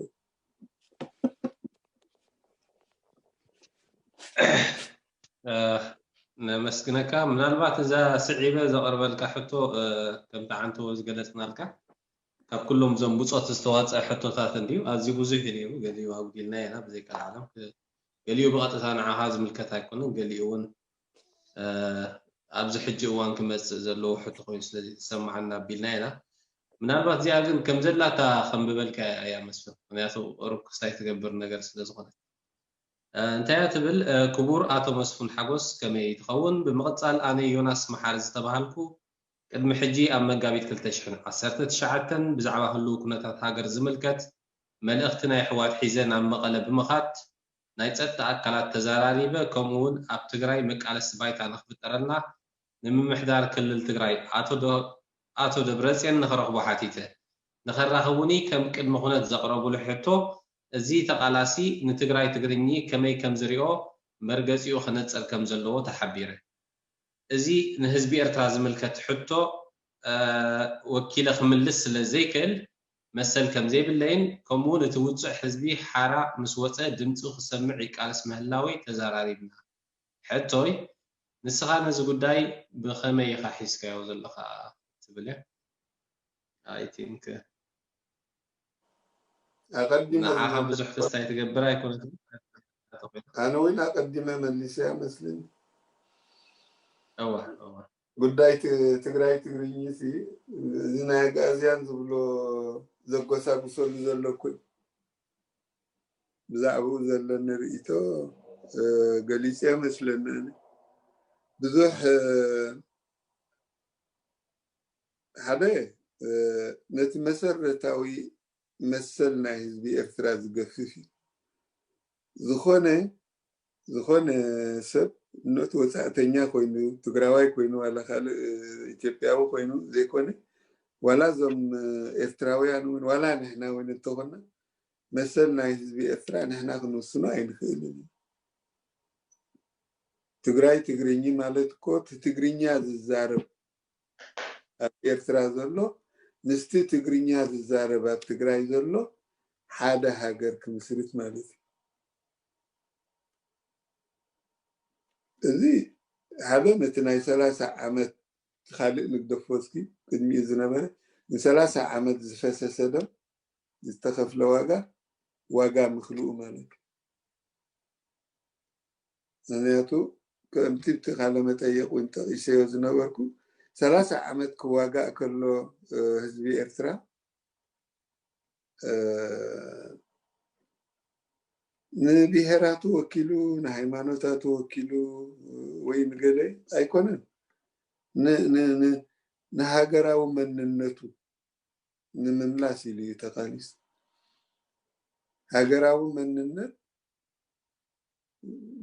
ነመስግነካ። ምናልባት እዛ ስዒበ ዘቕርበልካ ሕቶ ከምቲ ዓንተቦ ዝገለጽናልካ ካብ ኩሎም እዞም ብጾት ዝተዋፀ ሕቶታት እንድዩ ኣዝዩ ብዙሕ እዩ ነይሩ። ገሊኡ ኣጉዲልና ኢና ብዘይካል ዓለም፣ ገሊኡ ብቐጥታ ንዓኻ ዝምልከት ኣይኮነን፣ ገሊኡ እውን ኣብዚ ሕጂ እዋን ክመፅእ ዘለዎ ሕቶ ኮይኑ ስለዚ ተሰማዓና ኣቢልና ኢና። ምናልባት እዚኣ ግን ከም ዘላታ ከንብበልካ እያ መስፍን፣ ምክንያቱ ሩብ ክስታይ ትገብር ነገር ስለ ዝኾነ። እንታይ እያ ትብል? ክቡር ኣቶ መስፍን ሓጎስ ከመይ ትኸውን? ብምቕፃል ኣነ ዮናስ መሓሪ ዝተባሃልኩ ቅድሚ ሕጂ ኣብ መጋቢት ክልተ ሽሕን ዓሰርተ ትሽዓተን ብዛዕባ ህልው ኩነታት ሃገር ዝምልከት መልእኽቲ ናይ ኣሕዋት ሒዘ ናብ መቐለ ብምኻድ ናይ ጸጥታ ኣካላት ተዘራሪበ፣ ከምኡ እውን ኣብ ትግራይ መቃለሲ ባይታ ንኽፍጠረልና ንምምሕዳር ክልል ትግራይ ኣቶ ዶ- ኣቶ ደብረጽዮን ንኽረኽቦ ሓቲተ። ንኸራኽቡኒ ከም ቅድመ ኩነት ዘቕረቡሉ ሕቶ እዚ ተቓላሲ ንትግራይ ትግርኚ ከመይ ከም ዝሪኦ መርገጺኡ ክነጽር ከም ዘለዎ ተሓቢረ። እዚ ንህዝቢ ኤርትራ ዝምልከት ሕቶ ወኪለ ክምልስ ስለ ዘይክእል መሰል ከም ዘይብለይን ከምኡ እውን እቲ ውጹዕ ህዝቢ ሓራ ምስ ወጸ ድምጹ ክሰምዕ ይቃለስ ምህላወይ ተዘራሪብና። ሕቶይ ንስኻ ነዚ ጉዳይ ብኸመይ ኢኻ ሒዝካዮ ዘለኻ ትብል እያ። I think ኣቐዲመ ንዓኻ ብዙሕ ክስታይ ትገብር ኣይኮነትን። ኣነ እውን ኣቐዲመ መሊሰያ መስለኒ። እዋ እዋ ጉዳይ ት- ትግራይ ትግርኝ ሲ እዚ ናይ ኣግኣዝያን ዝብሎ ዘጎሳጉሰሉ ዘሎ እኮ እዩ። ብዛዕባኡ ዘለኒ ርእይቶ እ፣ ገሊፀ መስለኒ። ኣነ ብዙሕ እ፣ ሓደ እ፣ ነቲ መሰረታዊ መሰል ናይ ህዝቢ ኤርትራ ዝገፍፍ እዩ። ዝኾነ ዝኾነ ሰብ እነቱ ወፃእተኛ ኮይኑ ትግራዋይ ኮይኑ ዋላ ካልእ ኢትዮጵያዊ ኮይኑ ዘይኮነ ዋላ እዞም ኤርትራውያን እውን ዋላ ንሕና እውን እንተኾና መሰል ናይ ህዝቢ ኤርትራ ንሕና ክንውስኖ ኣይንኽእልን እዩ። ትግራይ ትግርኝ ማለት እኮ እቲ ትግርኛ ዝዛረብ ኣብ ኤርትራ ዘሎ ምስቲ ትግርኛ ዝዛረብ ኣብ ትግራይ ዘሎ ሓደ ሃገር ክምስርት ማለት እዩ። እዚ ሓደ ነቲ ናይ ሰላሳ ዓመት ካልእ ንግደፎ እስኪ ቅድሚኡ ዝነበረ ንሰላሳ ዓመት ዝፈሰሰ ደም ዝተኸፍለ ዋጋ ዋጋ ምኽልኡ ማለት እዩ። ምክንያቱ ከምቲ እቲ ቃለ መጠየቕ እውን ጠቒሰዮ ዝነበርኩ ሰላሳ ዓመት ክዋጋእ ከሎ ህዝቢ ኤርትራ ንብሄራቱ ወኪሉ ንሃይማኖታቱ ወኪሉ ወይ ንገለ ኣይኮነን ንሃገራዊ መንነቱ ንምምላስ ኢሉ እዩ ተቃሊሱ። ሃገራዊ መንነት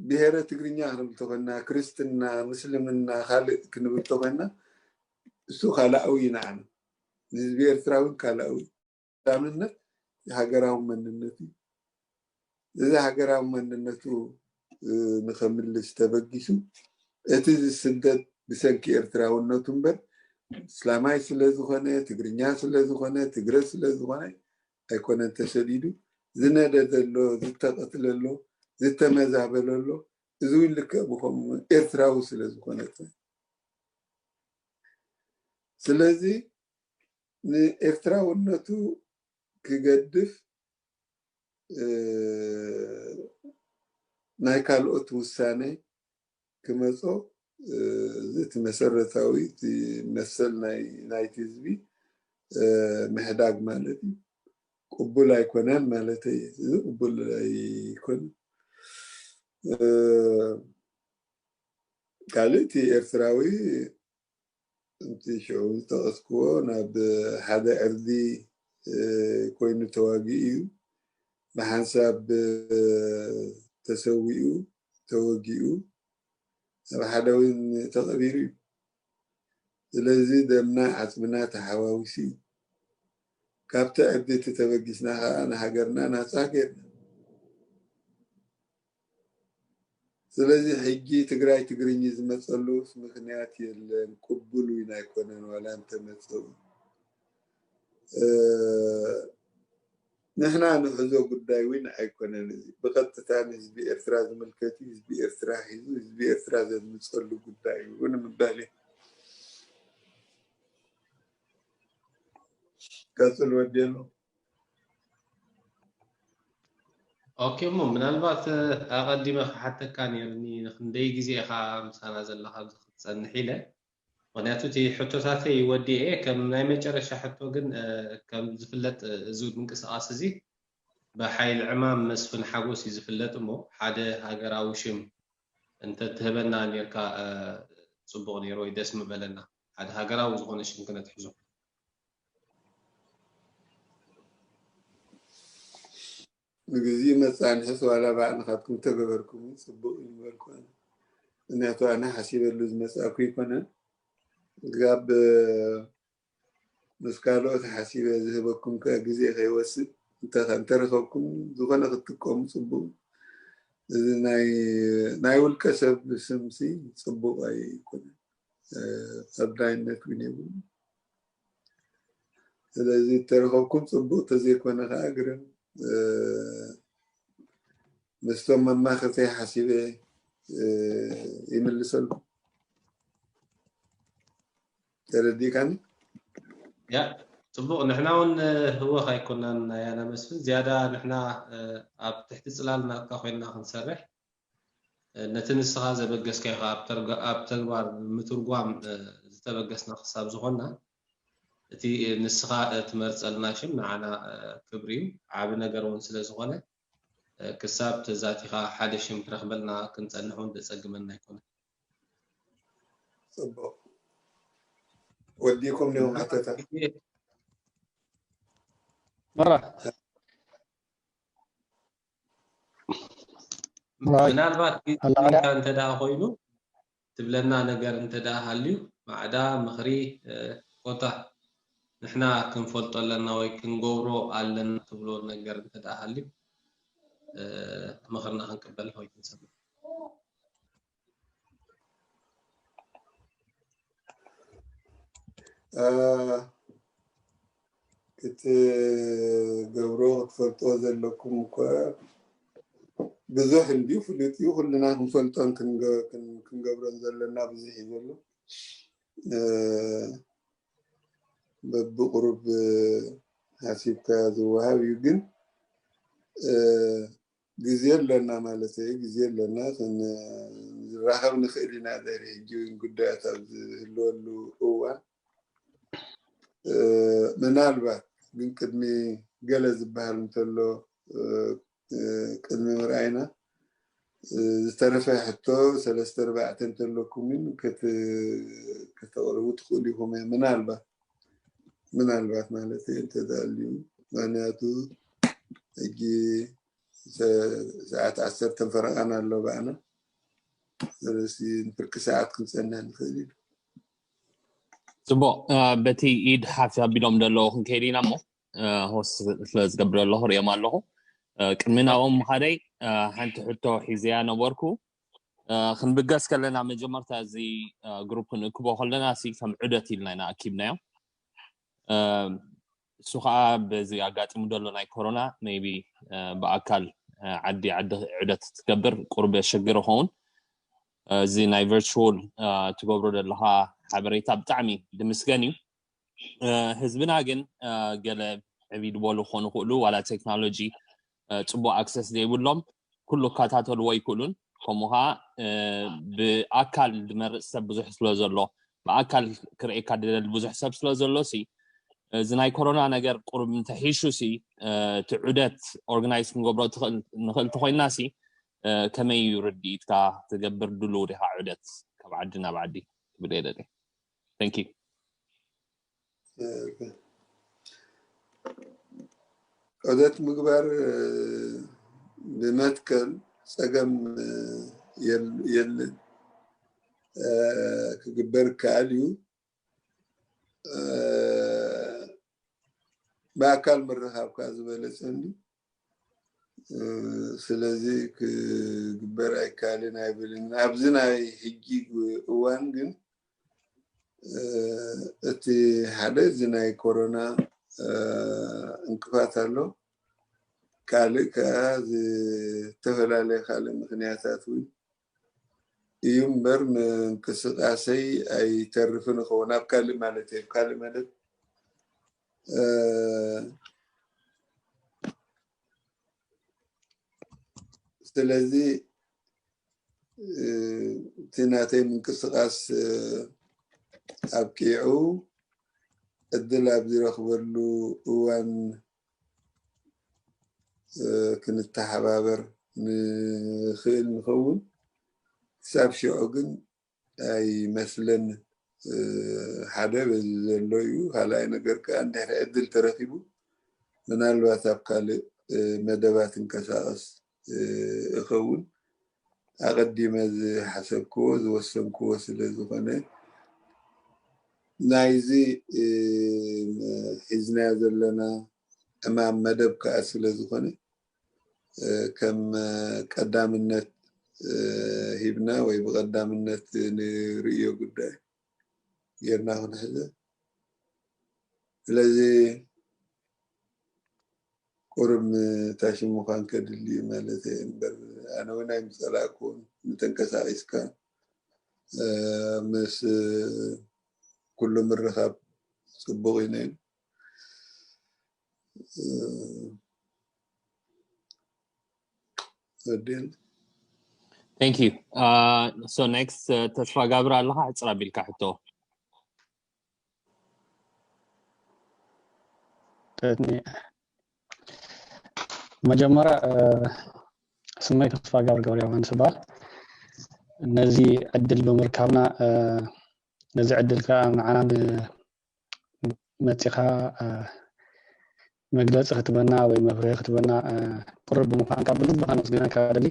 ብሄረ ትግርኛ ክንብል ተኮና ክርስትና ምስልምና ካልእ ክንብል ተኮና እሱ ካልኣዊ እዩ ንዓና ንህዝቢ ኤርትራ እውን ካልኣዊ ቀዳምነት ሃገራዊ መንነት እዩ። እዚ ሃገራዊ መንነቱ ንከምልስ ተበጊሱ እቲ ዝስደድ ብሰንኪ ኤርትራውነቱ እምበር እስላማይ ስለዝኾነ ትግርኛ ስለዝኾነ ትግረ ስለዝኾነ ኣይኮነን ተሰዲዱ ዝነደደ ኣሎ ዝተቀትለ ኣሎ ዝተመዛበለ ኣሎ እዚ እውን ልክዕ ብከምኡ ኤርትራዊ ስለዝኾነ ስለዚ ንኤርትራውነቱ ክገድፍ ናይ ካልኦት ውሳነ ክመጾ እዚ እቲ መሰረታዊ እቲ መሰል ናይ ናይቲ ህዝቢ ምሕዳግ ማለት እዩ። ቅቡል ኣይኮነን ማለት እዩ። እዚ ቅቡል ኣይኮነን። ካልእ እቲ ኤርትራዊ እቲ ሽዑ ዝጠቐስክዎ ናብ ሓደ ዕርዲ ኮይኑ ተዋጊኡ እዩ። ብሓንሳብ ተሰዊኡ ተወጊኡ ኣብ ሓደ እውን ተቐቢሩ እዩ። ስለዚ ደምና ዓፅምና ተሓዋዊሱ እዩ። ካብቲ ዕርዲ እቲ ተበጊስና ከዓ ንሃገርና ናፃ ገርና ስለዚ ሕጂ ትግራይ ትግርኝ ዝመፀሉስ ምክንያት የለን። ቅቡል እውን ኣይኮነን ዋላ እንተመፀ። ንሕና ንሕዞ ጉዳይ እውን ኣይኮነን። እዚ ብቐጥታ ንህዝቢ ኤርትራ ዝምልከት እዩ። ህዝቢ ኤርትራ ሒዙ ህዝቢ ኤርትራ ዘድምፀሉ ጉዳይ እዩ ንምባል እዩ። ቀፅል ወዲ ኣሎ። ኦኬ እሞ ምናልባት ኣቐዲመ ክሓተካ ነይርኒ፣ ንክንደይ ግዜ ኢኻ ምሳና ዘለኻ ኣብዚ ክትፀንሕ ኢለ። ምክንያቱ እቲ ሕቶታተይ ወዲኤ፣ ከም ናይ መጨረሻ ሕቶ ግን ከም ዝፍለጥ እዚ ምንቅስቃስ እዚ ብሓይሊ ዕማም መስፍን ሓጎስ እዩ ዝፍለጥ እሞ ሓደ ሃገራዊ ሽም እንተትህበና ነርካ ፅቡቅ ነይሩ ወይ ደስ ምበለና። ሓደ ሃገራዊ ዝኾነ ሽም ክነትሕዞ። ንግዜኡ መጻንሒስ ዋላ ባዕልኻትኩም ተገበርኩም ጽቡቅ እዩ ምበልኩ ኣነ። ምክንያቱ ኣነ ሓሲበሉ ዝመጻእኩ ኣይኮነን። ጋብ ምስ ካልኦት ሓሲበ ዝህበኩም ከ ግዜ ከይወስድ እንተ- እንተረኸብኩም ዝኾነ ክትጥቀሙ ጽቡቅ። እዚ ናይ ናይ ውልቀ ሰብ ስምሲ ጽቡቅ ኣይኮነን። ኣድላይነት እውን የብሉን። ስለዚ እተረኸብኩም ጽቡቅ፣ ተዘይኮነ ከዓ ግርም ምስቶም መማኽርተይ ሓሲበ ይምልሰልኩም። ተረዲእካኒ? ያ ጽቡቅ። ንሕና እውን ህወኽ ኣይኮናን ናይ ኣና መስፍን፣ ዝያዳ ንሕና ኣብ ትሕቲ ጽላል ናትካ ኮይንና ክንሰርሕ ነቲ ንስኻ ዘበገስካዮ ኣብ ተግባር ምትርጓም ዝተበገስና ክሳብ ዝኾንና፣ እቲ ንስኻ ትመርጸልና ሽም ንዓና ክብሪ እዩ፣ ዓቢ ነገር እውን ስለ ዝኾነ ክሳብ ተዛቲኻ ሓደ ሽም ክረኽበልና ክንጸንሕ እውን ዘጸግመና ኣይኮነን። ጽቡቕ። ወዲኩም ኔው ሓተታ መራ ምናልባት ጊዜካ እንተ ደኣ ኮይኑ ትብለና ነገር እንተ ደኣ ሃልዩ፣ ማዕዳ፣ ምኽሪ፣ ኮታ ንሕና ክንፈልጦ ኣለና ወይ ክንገብሮ ኣለና ትብሎ ነገር እንተ ደኣ ሃልዩ፣ ምኽርና ክንቅበል ወይ ክንሰምዕ። ክትገብሮ ክትፈልጦ ዘለኩም እኮ ብዙሕ እንድዩ፣ ፍሉጥ እዩ። ኩልና ክንፈልጦን ክንገ- ክን- ክንገብሮን ዘለና ብዙሕ እዩ ዘሎ። እ፣ በብቁሩብ ሓሲብካ ዝወሃብ እዩ። ግን እ፣ ግዜ ኣለና ማለት እዩ። ግዜ ኣለና ክን- ዝራኸብ ንኽእል ኢና። ድሕሪ ሕጂ እውን ጉዳያት ኣብ ዝህልወሉ እዋን እ፣ ምናልባት ግን ቅድሚ ገለ ዝበሃል እንተሎ እ፣ እ፣ ቅድሚ ምርኣይና እ፣ ዝተረፈ ሕቶ ሰለስተ ኣርባዕተ እንተለኩም ግን ከት- ከተቕርቡ ትኽእሉ ኢኹም። ምናልባት ምናልባት ማለት እዩ እንተዳልዩ፣ ምክንያቱ ሕጂ ሰ- ሰዓት ዓሰርተ ፈረቓን ኣሎ ብኣና። ስለዚ ንፍርቂ ሰዓት ክንጸንሕ ንኽእል ኢና። ጽቡቕ። እ፣ በቲ ኢድ ሓፍ ኣቢሎም ዘለዉ ክንከይድ ኢና እሞ፣ እ፣ ሆስት ስለ ዝገብር ኣለኹ ርእዮም ኣለኹ። እ፣ ቅድሚ ናብኦም ምኻደይ እ፣ ሓንቲ ሕቶ ሒዘያ ነበርኩ። እ፣ ክንብገስ ከለና መጀመርታ እዚ እ፣ ግሩፕ ክንእክቦ ከለና ሲ ከም ዑደት ኢልና ኢና ኣኪብናዮ። እ፣ እሱ ከዓ በዚ ኣጋጢሙ ዘሎ ናይ ኮሮና ሜይቢ እ፣ ብኣካል እ፣ ዓዲ ዓዲ ዑደት ትገብር ቁሩብ የሸግር ይኸውን። እ፣ እዚ ናይ ቨርቹዋል እ፣ ትገብሮ ዘለኻ ሓበሬታ ብጣዕሚ ድምስገን እዩ። እ፣ ህዝብና ግን እ፣ ገለ ዕብይ ዝበሉ ክኾኑ ይኽእሉ፣ ዋላ ቴክኖሎጂ እ፣ ጽቡቕ ኣክሰስ ዘይብሎም ኩሉ ክከታተልዎ ኣይክእሉን። ከምኡ ኸዓ እ፣ ብኣካል ዝመርጽ ሰብ ብዙሕ ስለ ዘሎ፣ ብኣካል ክርእየካ ዝደሊ ብዙሕ ሰብ ስለ ዘሎ ሲ፣ እዚ ናይ ኮሮና ነገር ቁሩብ እንተሒሹ ሲ፣ እ፣ እቲ ዑደት ኦርጋናይዝ ክንገብሮ ትኽእል- ንኽእል ተኾይንና ሲ፣ እ፣ ከመይ እዩ ርድኢትካ? ትገብር ድሉው ዲኻ ዑደት ካብ ዓዲ ናብ ዓዲ? ክብል እየ ደልየ። Thank you። ዑደት ምግባር እ፣ ብመትከል ጸገም እ፣ የል- የለን። እ፣ ክግበር ይከኣል እዩ። እ፣ ብኣካል ምርኻብ ከኣ ዝበለጸ እንዲ። ስለዚ ክግበር ኣይከኣልን ኣይብልን። ኣብዚ ናይ ሕጂ እዋን ግን እቲ ሓደ እዚ ናይ ኮሮና እንቅፋት ኣሎ። ካልእ ከዓ ዝተፈላለየ ካልእ ምክንያታት እውን እዩ እምበር ምንቅስቃሰይ ኣይተርፍን ይኸውን። ኣብ ካልእ ማለት እየ፣ ካልእ ማለት ስለዚ እቲ ናተይ ምንቅስቃስ ኣብቂዑ ዕድል ኣብ ዝረኽበሉ እዋን ክንተሓባበር ንኽእል ንኸውን። ክሳብ ሽዑ ግን ኣይመስለንን። ሓደ በዚ ዘሎ እዩ። ካልኣይ ነገር ከዓ እንድሕር ዕድል ተረኺቡ ምናልባት ኣብ ካልእ መደባት እንቀሳቐስ እኸውን። ኣቐዲመ ዝሓሰብክዎ ዝወሰንክዎ ስለ ዝኾነ ናይዚ ሒዝናዮ ዘለና ዕማም መደብ ከዓ ስለ ዝኾነ ከም ቀዳምነት ሂብና ወይ ብቐዳምነት ንርእዮ ጉዳይ ጌርና ክንሕዘ። ስለዚ ቁሩብ ምታሽምዃን ከድሊ ማለት እየ እምበር ኣነ እውን ኣይምፀላእኩን። ምተንቀሳቂስካ ምስ ኩሉ ምርኻብ ፅቡቅ እዩ ነይሩ። Thank you. Uh, so next, uh, ተስፋ ጋብር ኣለኻ ሕፅር ኣቢልካ ሕቶ። መጀመርያ ስመይ ተስፋ ጋብር ገብረ ዮሃንስ ይበሃል። ነዚ ዕድል ብምርካብና ነዚ ዕድል ከዓ ንዓና መፂኻ መግለፂ ክትበና ወይ መብርሂ ክትበና ቅሩብ ብምዃንካ ብልብኻ ነመስግነካ ደሊ።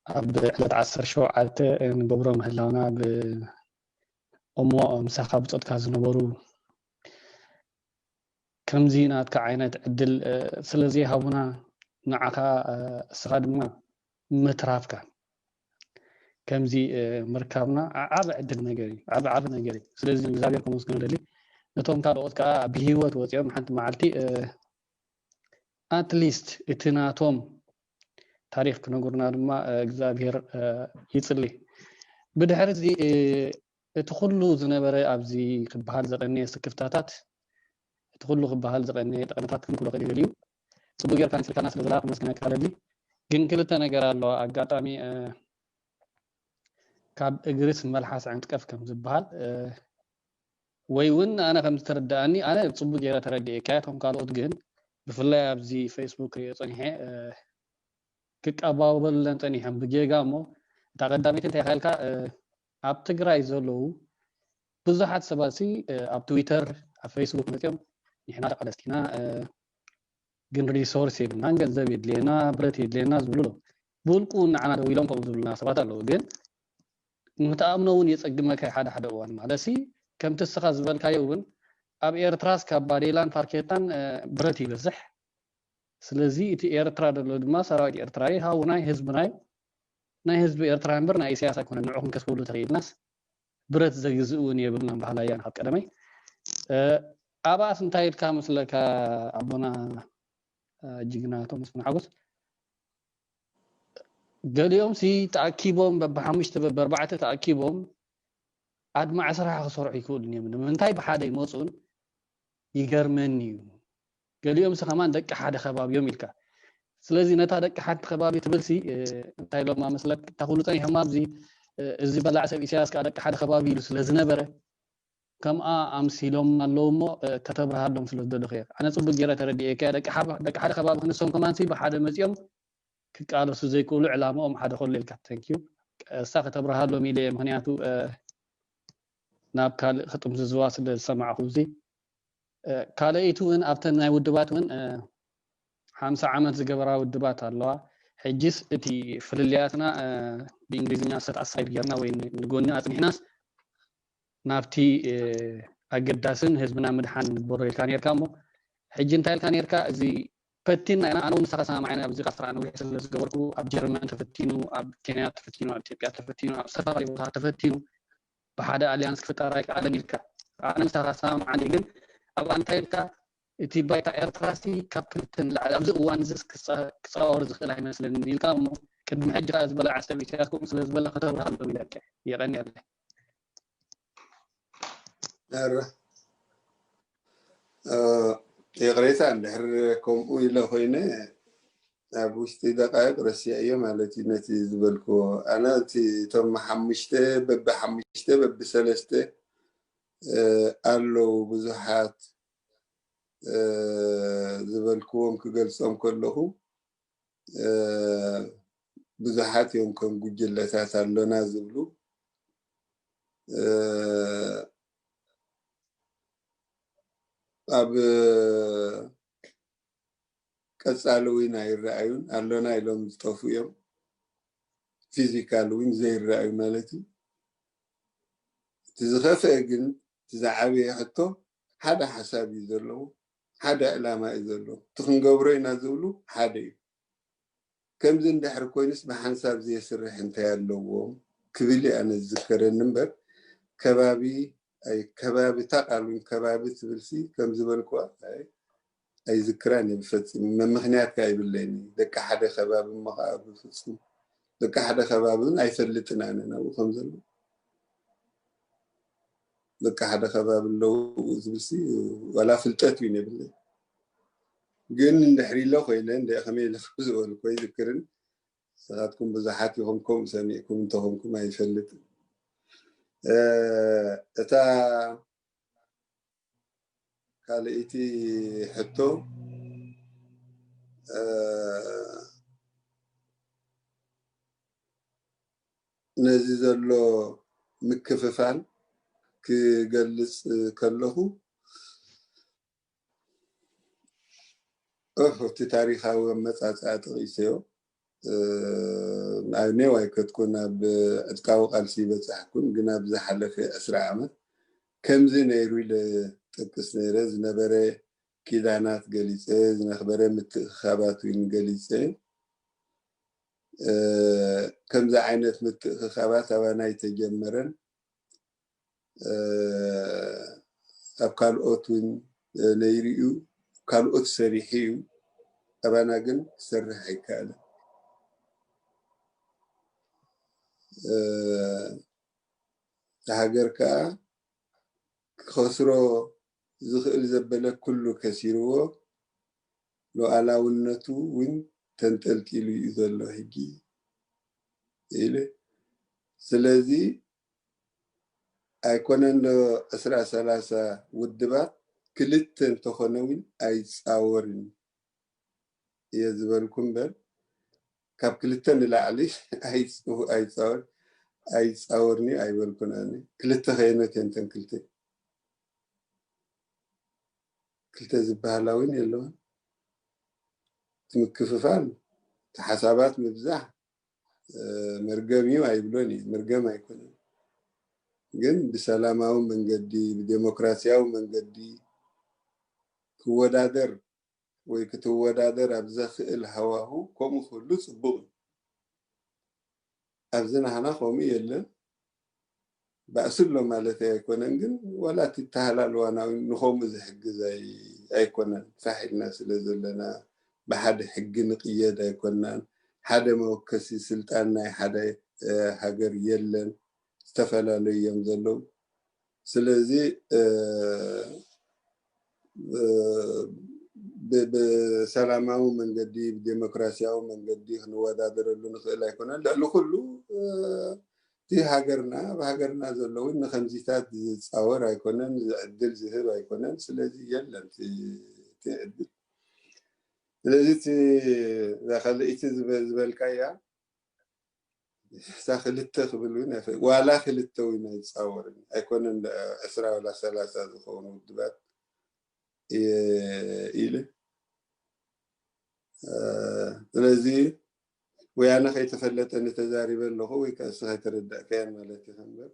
ኣብ ዕለት ዓሰርተ ሸውዓተ ንገብሮ ምህላውና ብእሞ ምሳኻ ብፆትካ ዝነበሩ ከምዚ ናትካ ዓይነት ዕድል ስለዘይሃቡና ንዓኻ እስኻ ድማ ምትራፍካ ከምዚ ምርካብና ዓቢ ዕድል ነገር እዩ፣ ዓቢ ዓቢ ነገር እዩ። ስለዚ እግዚኣብሔር ከመስግኖ ደሊ ነቶም ካልኦት ከዓ ብህይወት ወፂኦም ሓንቲ መዓልቲ ኣትሊስት እቲ ናቶም ታሪክ ክነግሩና ድማ እግዚኣብሔር ይፅሊ። ብድሕሪ እዚ እቲ ኩሉ ዝነበረ ኣብዚ ክበሃል ዘቀነየ ስክፍታታት እቲ ኩሉ ክበሃል ዘቀነየ ጠቀነታት ክንክሎ ክእል ይብል እዩ። ፅቡቅ ጌርካ ንስልካና ስለ ዝለኣክ መስግነካ ደሊ። ግን ክልተ ነገር ኣለዋ ኣጋጣሚ ካብ እግርስ መልሓስ ዕንጥቀፍ ከም ዝበሃል ወይ እውን ኣነ ከም ዝተረዳእኒ ኣነ ፅቡቅ ገይረ ተረዲኤካ እቶም ካልኦት ግን ብፍላይ ኣብዚ ፌስቡክ ሪኦ ፀኒሐ ክቀባበሉለን ፀኒሖም ብጌጋ እሞ እታ ቀዳመይቲ እንታይ ኢልካ ኣብ ትግራይ ዘለዉ ብዙሓት ሰባት ሲ ኣብ ትዊተር ኣብ ፌስቡክ መፅኦም ንሕና ተቃለስቲና ግን ሪሶርስ የብልናን ገንዘብ የድልየና ብረት የድልየና ዝብሉ ኣለዉ። ብውልቁ እውን ንዓና ደዊሎም ከምኡ ዝብሉና ሰባት ኣለዉ። ግን ንክትኣምኖ እውን የፀግመካ ሓደ ሓደ እዋን ማለት ሲ ከምቲ እስኻ ዝበልካዮ እውን ኣብ ኤርትራስ ካብ ባዴላን ፋርኬታን ብረት ይበዝሕ። ስለዚ እቲ ኤርትራ ዘሎ ድማ ሰራዊት ኤርትራ እዩ፣ ሃውናይ ህዝብናይ ናይ ህዝቢ ኤርትራ እምበር ናይ ኢሳያስ ኣይኮነን። ንዑ ክንከስበሉ ተኽኢልናስ ብረት ዘግዝእ እውን የብልናን ባህላያ ንካብ ቀደመይ ኣብኣስ እንታይ ኢልካ መስለካ ኣቦና ጅግና ቶምስ ሓጎስ ገሊኦም ሲ ተኣኪቦም በብሓሙሽተ በብኣርባዕተ ተኣኪቦም ኣድማዕ ስራሕ ክሰርሑ ይክእሉን እዮም ንምንታይ ብሓደ ይመፁን ይገርመኒ እዩ ገሊኦም ሲ ከማን ደቂ ሓደ ከባቢ እዮም ኢልካ ስለዚ ነታ ደቂ ሓንቲ ከባቢ ትብል ሲ እንታይ ኢሎም መስለክ እታ ኩሉ ፀኒሖም ኣብዚ እዚ በላዕ ሰብ ኢሳያስ ከዓ ደቂ ሓደ ከባቢ ኢሉ ስለ ዝነበረ ከምኣ ኣምሲሎም ኣለዉ እሞ ከተብርሃሎም ስለ ዝደለኹ እየ ኣነ ፅቡቅ ገይረ ተረዲኤካ ደቂ ሓደ ከባቢ ክንሶም ከማን ሲ ብሓደ መፂኦም ክቃለሱ ዘይክእሉ ዕላምኦም ሓደ ከሎ ኢልካ thank you እሳ ከተብርሃሎም ኢለ እየ ምክንያቱ ናብ ካልእ ክጥምዝዝዋ ስለ ዝሰማዕኹ እዚ ካልኣይቲ እውን ኣብተን ናይ ውድባት እውን ሓምሳ ዓመት ዝገበራ ውድባት ኣለዋ ሕጅስ እቲ ፍልልያትና ብእንግሊዝኛ set aside ጌርና ወይ ንጎኒ ኣፅኒሕናስ ናብቲ ኣገዳስን ህዝብና ምድሓን ንግበሮ ኢልካ ነርካ እሞ ሕጂ እንታይ ኢልካ ነርካ እዚ ፈቲና ኢና። ኣነ እውን ንስኻ ሰማማዕ ኢና ኣብዚ ካብ ስራሕ ነዊሕ ስለ ዝገበርኩ፣ ኣብ ጀርመን ተፈቲኑ፣ ኣብ ኬንያ ተፈቲኑ፣ ኣብ ኢትዮጵያ ተፈቲኑ፣ ኣብ ዝተፈላለዩ ቦታ ተፈቲኑ። ብሓደ ኣልያንስ ክፍጠር ኣይከኣለን ኢልካ፣ ኣነ ምሳኻ ሰማማዕ እየ። ግን ኣብ ኣንታይ ኢልካ፣ እቲ ባይታ ኤርትራሲ ካብ ክልተ ንላዕሊ ኣብዚ እዋን እዚ ክፃወር ዝኽእል ኣይመስለንን ኢልካ እሞ፣ ቅድሚ ሕጂ ከዓ ዝበለዓ ሰብ ኢሳያስ ከምኡ ስለ ዝበለ ከተብርሃሎም ኢለካ። የቐንየለይ። ኧረ፣ እ፣ ይቕሬታ እንድሕር ከምኡ ኢለ ኮይነ፣ ኣብ ውሽጢ ደቃይቕ ረሲዐዮ ማለት እዩ ነቲ ዝበልክዎ። ኣነ እቲ እቶም ሓሙሽተ በቢ ሓሙሽተ በቢ ሰለስተ፣ እ፣ ኣለዉ ብዙሓት፣ እ፣ ዝበልክዎም ክገልጾም ከለኹ፣ እ፣ ብዙሓት እዮም ከም ጉጅለታት ኣሎና ዝብሉ። እ፣ ኣብ ቀጻሊ እውን ኣይረኣዩን፣ ኣሎና ኢሎም ዝጠፉ እዮም። ፊዚካል እውን ዘይረኣዩ ማለት እዩ። እቲ ዝኸፍአ ግን፣ እቲ ዝዓበየ ሕቶ፣ ሓደ ሓሳብ እዩ ዘለዎ፣ ሓደ ዕላማ እዩ ዘለዎ። እቲ ክንገብሮ ኢና ዝብሉ ሓደ እዩ። ከምዚ እንድሕር ኮይኑስ ብሓንሳብ ዘየስርሕ እንታይ ኣለዎም ክብል እዩ ኣነ ዝዝከረኒ እምበር፣ ከባቢ፣ ኣይ፣ ከባቢ፣ እታ ቃል እውን ከባቢ ትብልሲ ከም ዝበልኩዋ፣ ኣይ፣ ኣይዝክራን እየ ብፈጺሙ። መ-፣ ምኽንያት ከኣ ይብለይን እዩ። ደቂ ሓደ ከባቢ እሞ ከኣ ብፍጹም ደቂ ሓደ ከባቢ እውን ኣይፈልጥን ኣነ ናብኡ ከም ዘሎ። ደቂ ሓደ ከባቢ ኣለዉ ዝብልሲ ዋላ ፍልጠት እውን የብለይ። ግን እንድሕር ኢለ ኮይነ፣ እንደ ከመይ ኢለ ከም ዝበልኩ ኣይዝክርን። ንስኻትኩም ብዙሓት ኢኹም ከምኡ ሰሚዕኩም እንተኾንኩም ኣይፈልጥን። እ፣ እታ ካልኣይቲ ሕቶ፣ እ፣ ነዚ ዘሎ ምክፍፋል ክገልጽ ከለኹ፣ ኦህ፣ እቲ ታሪኻዊ ኣመጻጽኣ ጠቒሰዮ። እ፣ ኣብ ኔው ኣይከድኩን፣ ኣብ ዕጥቃዊ ቃልሲ ይበጻሕኩን፣ ግን ኣብ ዝሓለፈ ዕስራ ዓመት ከምዚ ነይሩ ኢለ ጠቅስ ነይረ። ዝነበረ ኪዳናት ገሊጸ፣ ዝነበረ ምትእኽኻባት እውን ገሊጸ። እ፣ ከምዚ ዓይነት ምትእኽኻባት ኣባና ኣይተጀመረን። እ፣ ኣብ ካልኦት እውን፣ እ፣ ነይሩ እዩ፣ ካልኦት ሰሪሑ እዩ። ኣባና ግን ክሰርሕ ኣይከኣለን። እ፣ እቲ ሃገር ከኣ ክኸስሮ ዝኽእል ዘበለ ኩሉ ከሲርዎ፣ ሉዓላውነቱ እውን ተንጠልጢሉ እዩ ዘሎ ሕጂ ኢለ። ስለዚ ኣይኮነን ዶ ዕስራ ሰላሳ ውድባት ክልተ እንተኾነ እውን ኣይጻወርን እየ ዝበልኩ እምበር፣ ካብ ክልተ ንላዕሊ ኣይጽ-፣ ኣይጻወር-፣ ኣይጻወርን እዩ ኣይበልኩን ኣነ። ክልተ ከየኖት እየን እተን ክልተ? ክልተ ዝበሃላ እውን የለዋን። እቲ ምክፍፋል፣ እቲ ሓሳባት ምብዛሕ፣ እ፣ መርገም እዩ ኣይብሎን እዩ። መርገም ኣይኮነን። ግን ብሰላማዊ መንገዲ፣ ብዴሞክራሲያዊ መንገዲ ክወዳደር ወይ ክትወዳደር ኣብ ዘኽእል ሃዋሁ ከምኡ ክህሉ ጽቡቕ እዩ። ኣብዚ ናህና ከምኡ የለን። ባእሲ ኣሎ ማለት ኣይኮነን፣ ግን ዋላ እቲ ተሃላልዋና እውን ንኸምኡ ዝሕግዝ ኣይ-፣ ኣይኮነን። ፋሕ ኢልና ስለ ዘለና፣ ብሓደ ሕጊ ንቕየድ ኣይኮናን። ሓደ መወከሲ ስልጣን ናይ ሓደ፣ እ፣ ሃገር የለን። ዝተፈላለዩ እዮም ዘለዉ። ስለዚ፣ እ፣ እ፣ ብ-፣ ብሰላማዊ መንገዲ፣ ብዴሞክራሲያዊ መንገዲ ክንወዳደረሉ ንኽእል ኣይኮነን። ልዕሊ ኩሉ፣ እ፣ እቲ ሃገርና፣ ኣብ ሃገርና ዘለዉ ንኸምዚታት ዝጻወር ኣይኮነን፣ ዕድል ዝህብ ኣይኮነን። ስለዚ የለን እቲ፣ እቲ ዕድል። ስለዚ እቲ፣ እዛ ካልኣይቲ ዝበ-፣ ዝበልካያ፣ እሳ ክልተ ክብል እውን ኣይፈ-፣ ዋላ ክልተ እውን ኣይጻወርን። ኣይኮነን ዕስራ ዋላ ሰላሳ ዝኸውን ውድባት እየ ኢለ። እ፣ ስለዚ ወያነ ከይተፈለጠኒ ተዛሪበ ኣለኹ ወይ ከኣ እስኻ ኣይተረዳእካያን ማለት ኢኻ እምበር፣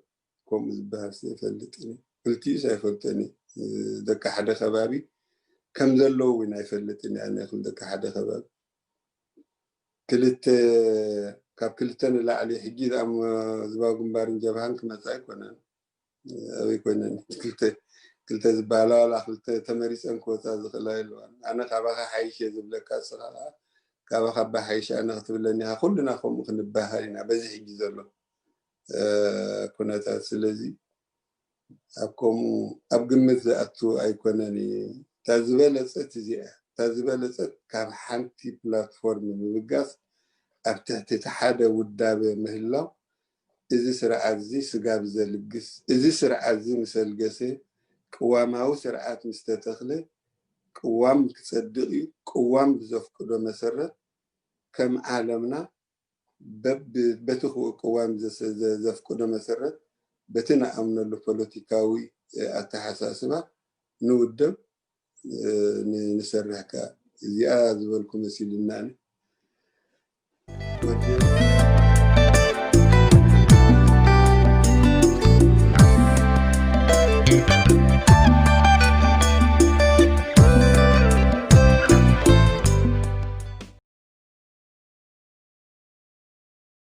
ከምኡ ዝበሃል ሲ ኣይፈልጥን እየ። ክልቲኡስ ኣይፈልጦን እየ። እ፣ ደቂ ሓደ ከባቢ ከም ዘለዉ እውን ኣይፈልጥን እየ። ኣነ ክብለካ ሓደ ከባቢ ክልተ ካብ ክልተ ንላዕሊ ሕጂ ዝኣም ህዝባዊ ግንባርን ጀብሃን ክመፃ ኣይኮነን። ኣበይ ኮይነን ክልተ ክልተ ዝበሃላ ዋላ ክልተ ተመሪፀን ክወፃ ዝኽእላ የለዋን። ኣነ ካባኻ ሓይሽ እየ ዝብለካ፣ እስኻ ከዓ ካባኻ ኣባ ሓይሽ ኣነ ክትብለኒ ኢኻ። ኩልና ከምኡ ክንበሃል ኢና በዚ ሕጂ ዘሎ ኩነታት። ስለዚ ኣብ ከምኡ ኣብ ግምት ዝኣቱ ኣይኮነን እዩ። እታ ዝበለፀት እዚኣ እታ ዝበለፀት ካብ ሓንቲ ፕላትፎርም ምብጋስ ኣብ ትሕቲ እቲ ሓደ ውዳበ ምህላው፣ እዚ ስርዓት እዚ ስጋብ ዘልግስ፣ እዚ ስርዓት እዚ ምስ ኣልገሰ፣ ቅዋማዊ ስርዓት ምስ ተተኽለ፣ ቅዋም ክጸድቕ እዩ። ቅዋም ብዘፍቅዶ መሰረት፣ ከም ዓለምና በብ-፣ በቲ ክው-፣ ቅዋም ዘሰ-፣ ዘ-፣ ዘፍቅዶ መሰረት፣ በቲ ንኣምነሉ ፖለቲካዊ፣ እ፣ ኣተሓሳስባ ንውደብ፣ እ፣ ን-፣ ንሰርሕ ከኣ። እዚኣ ዝበልኩ መሲሉና ኣነ። ወዲ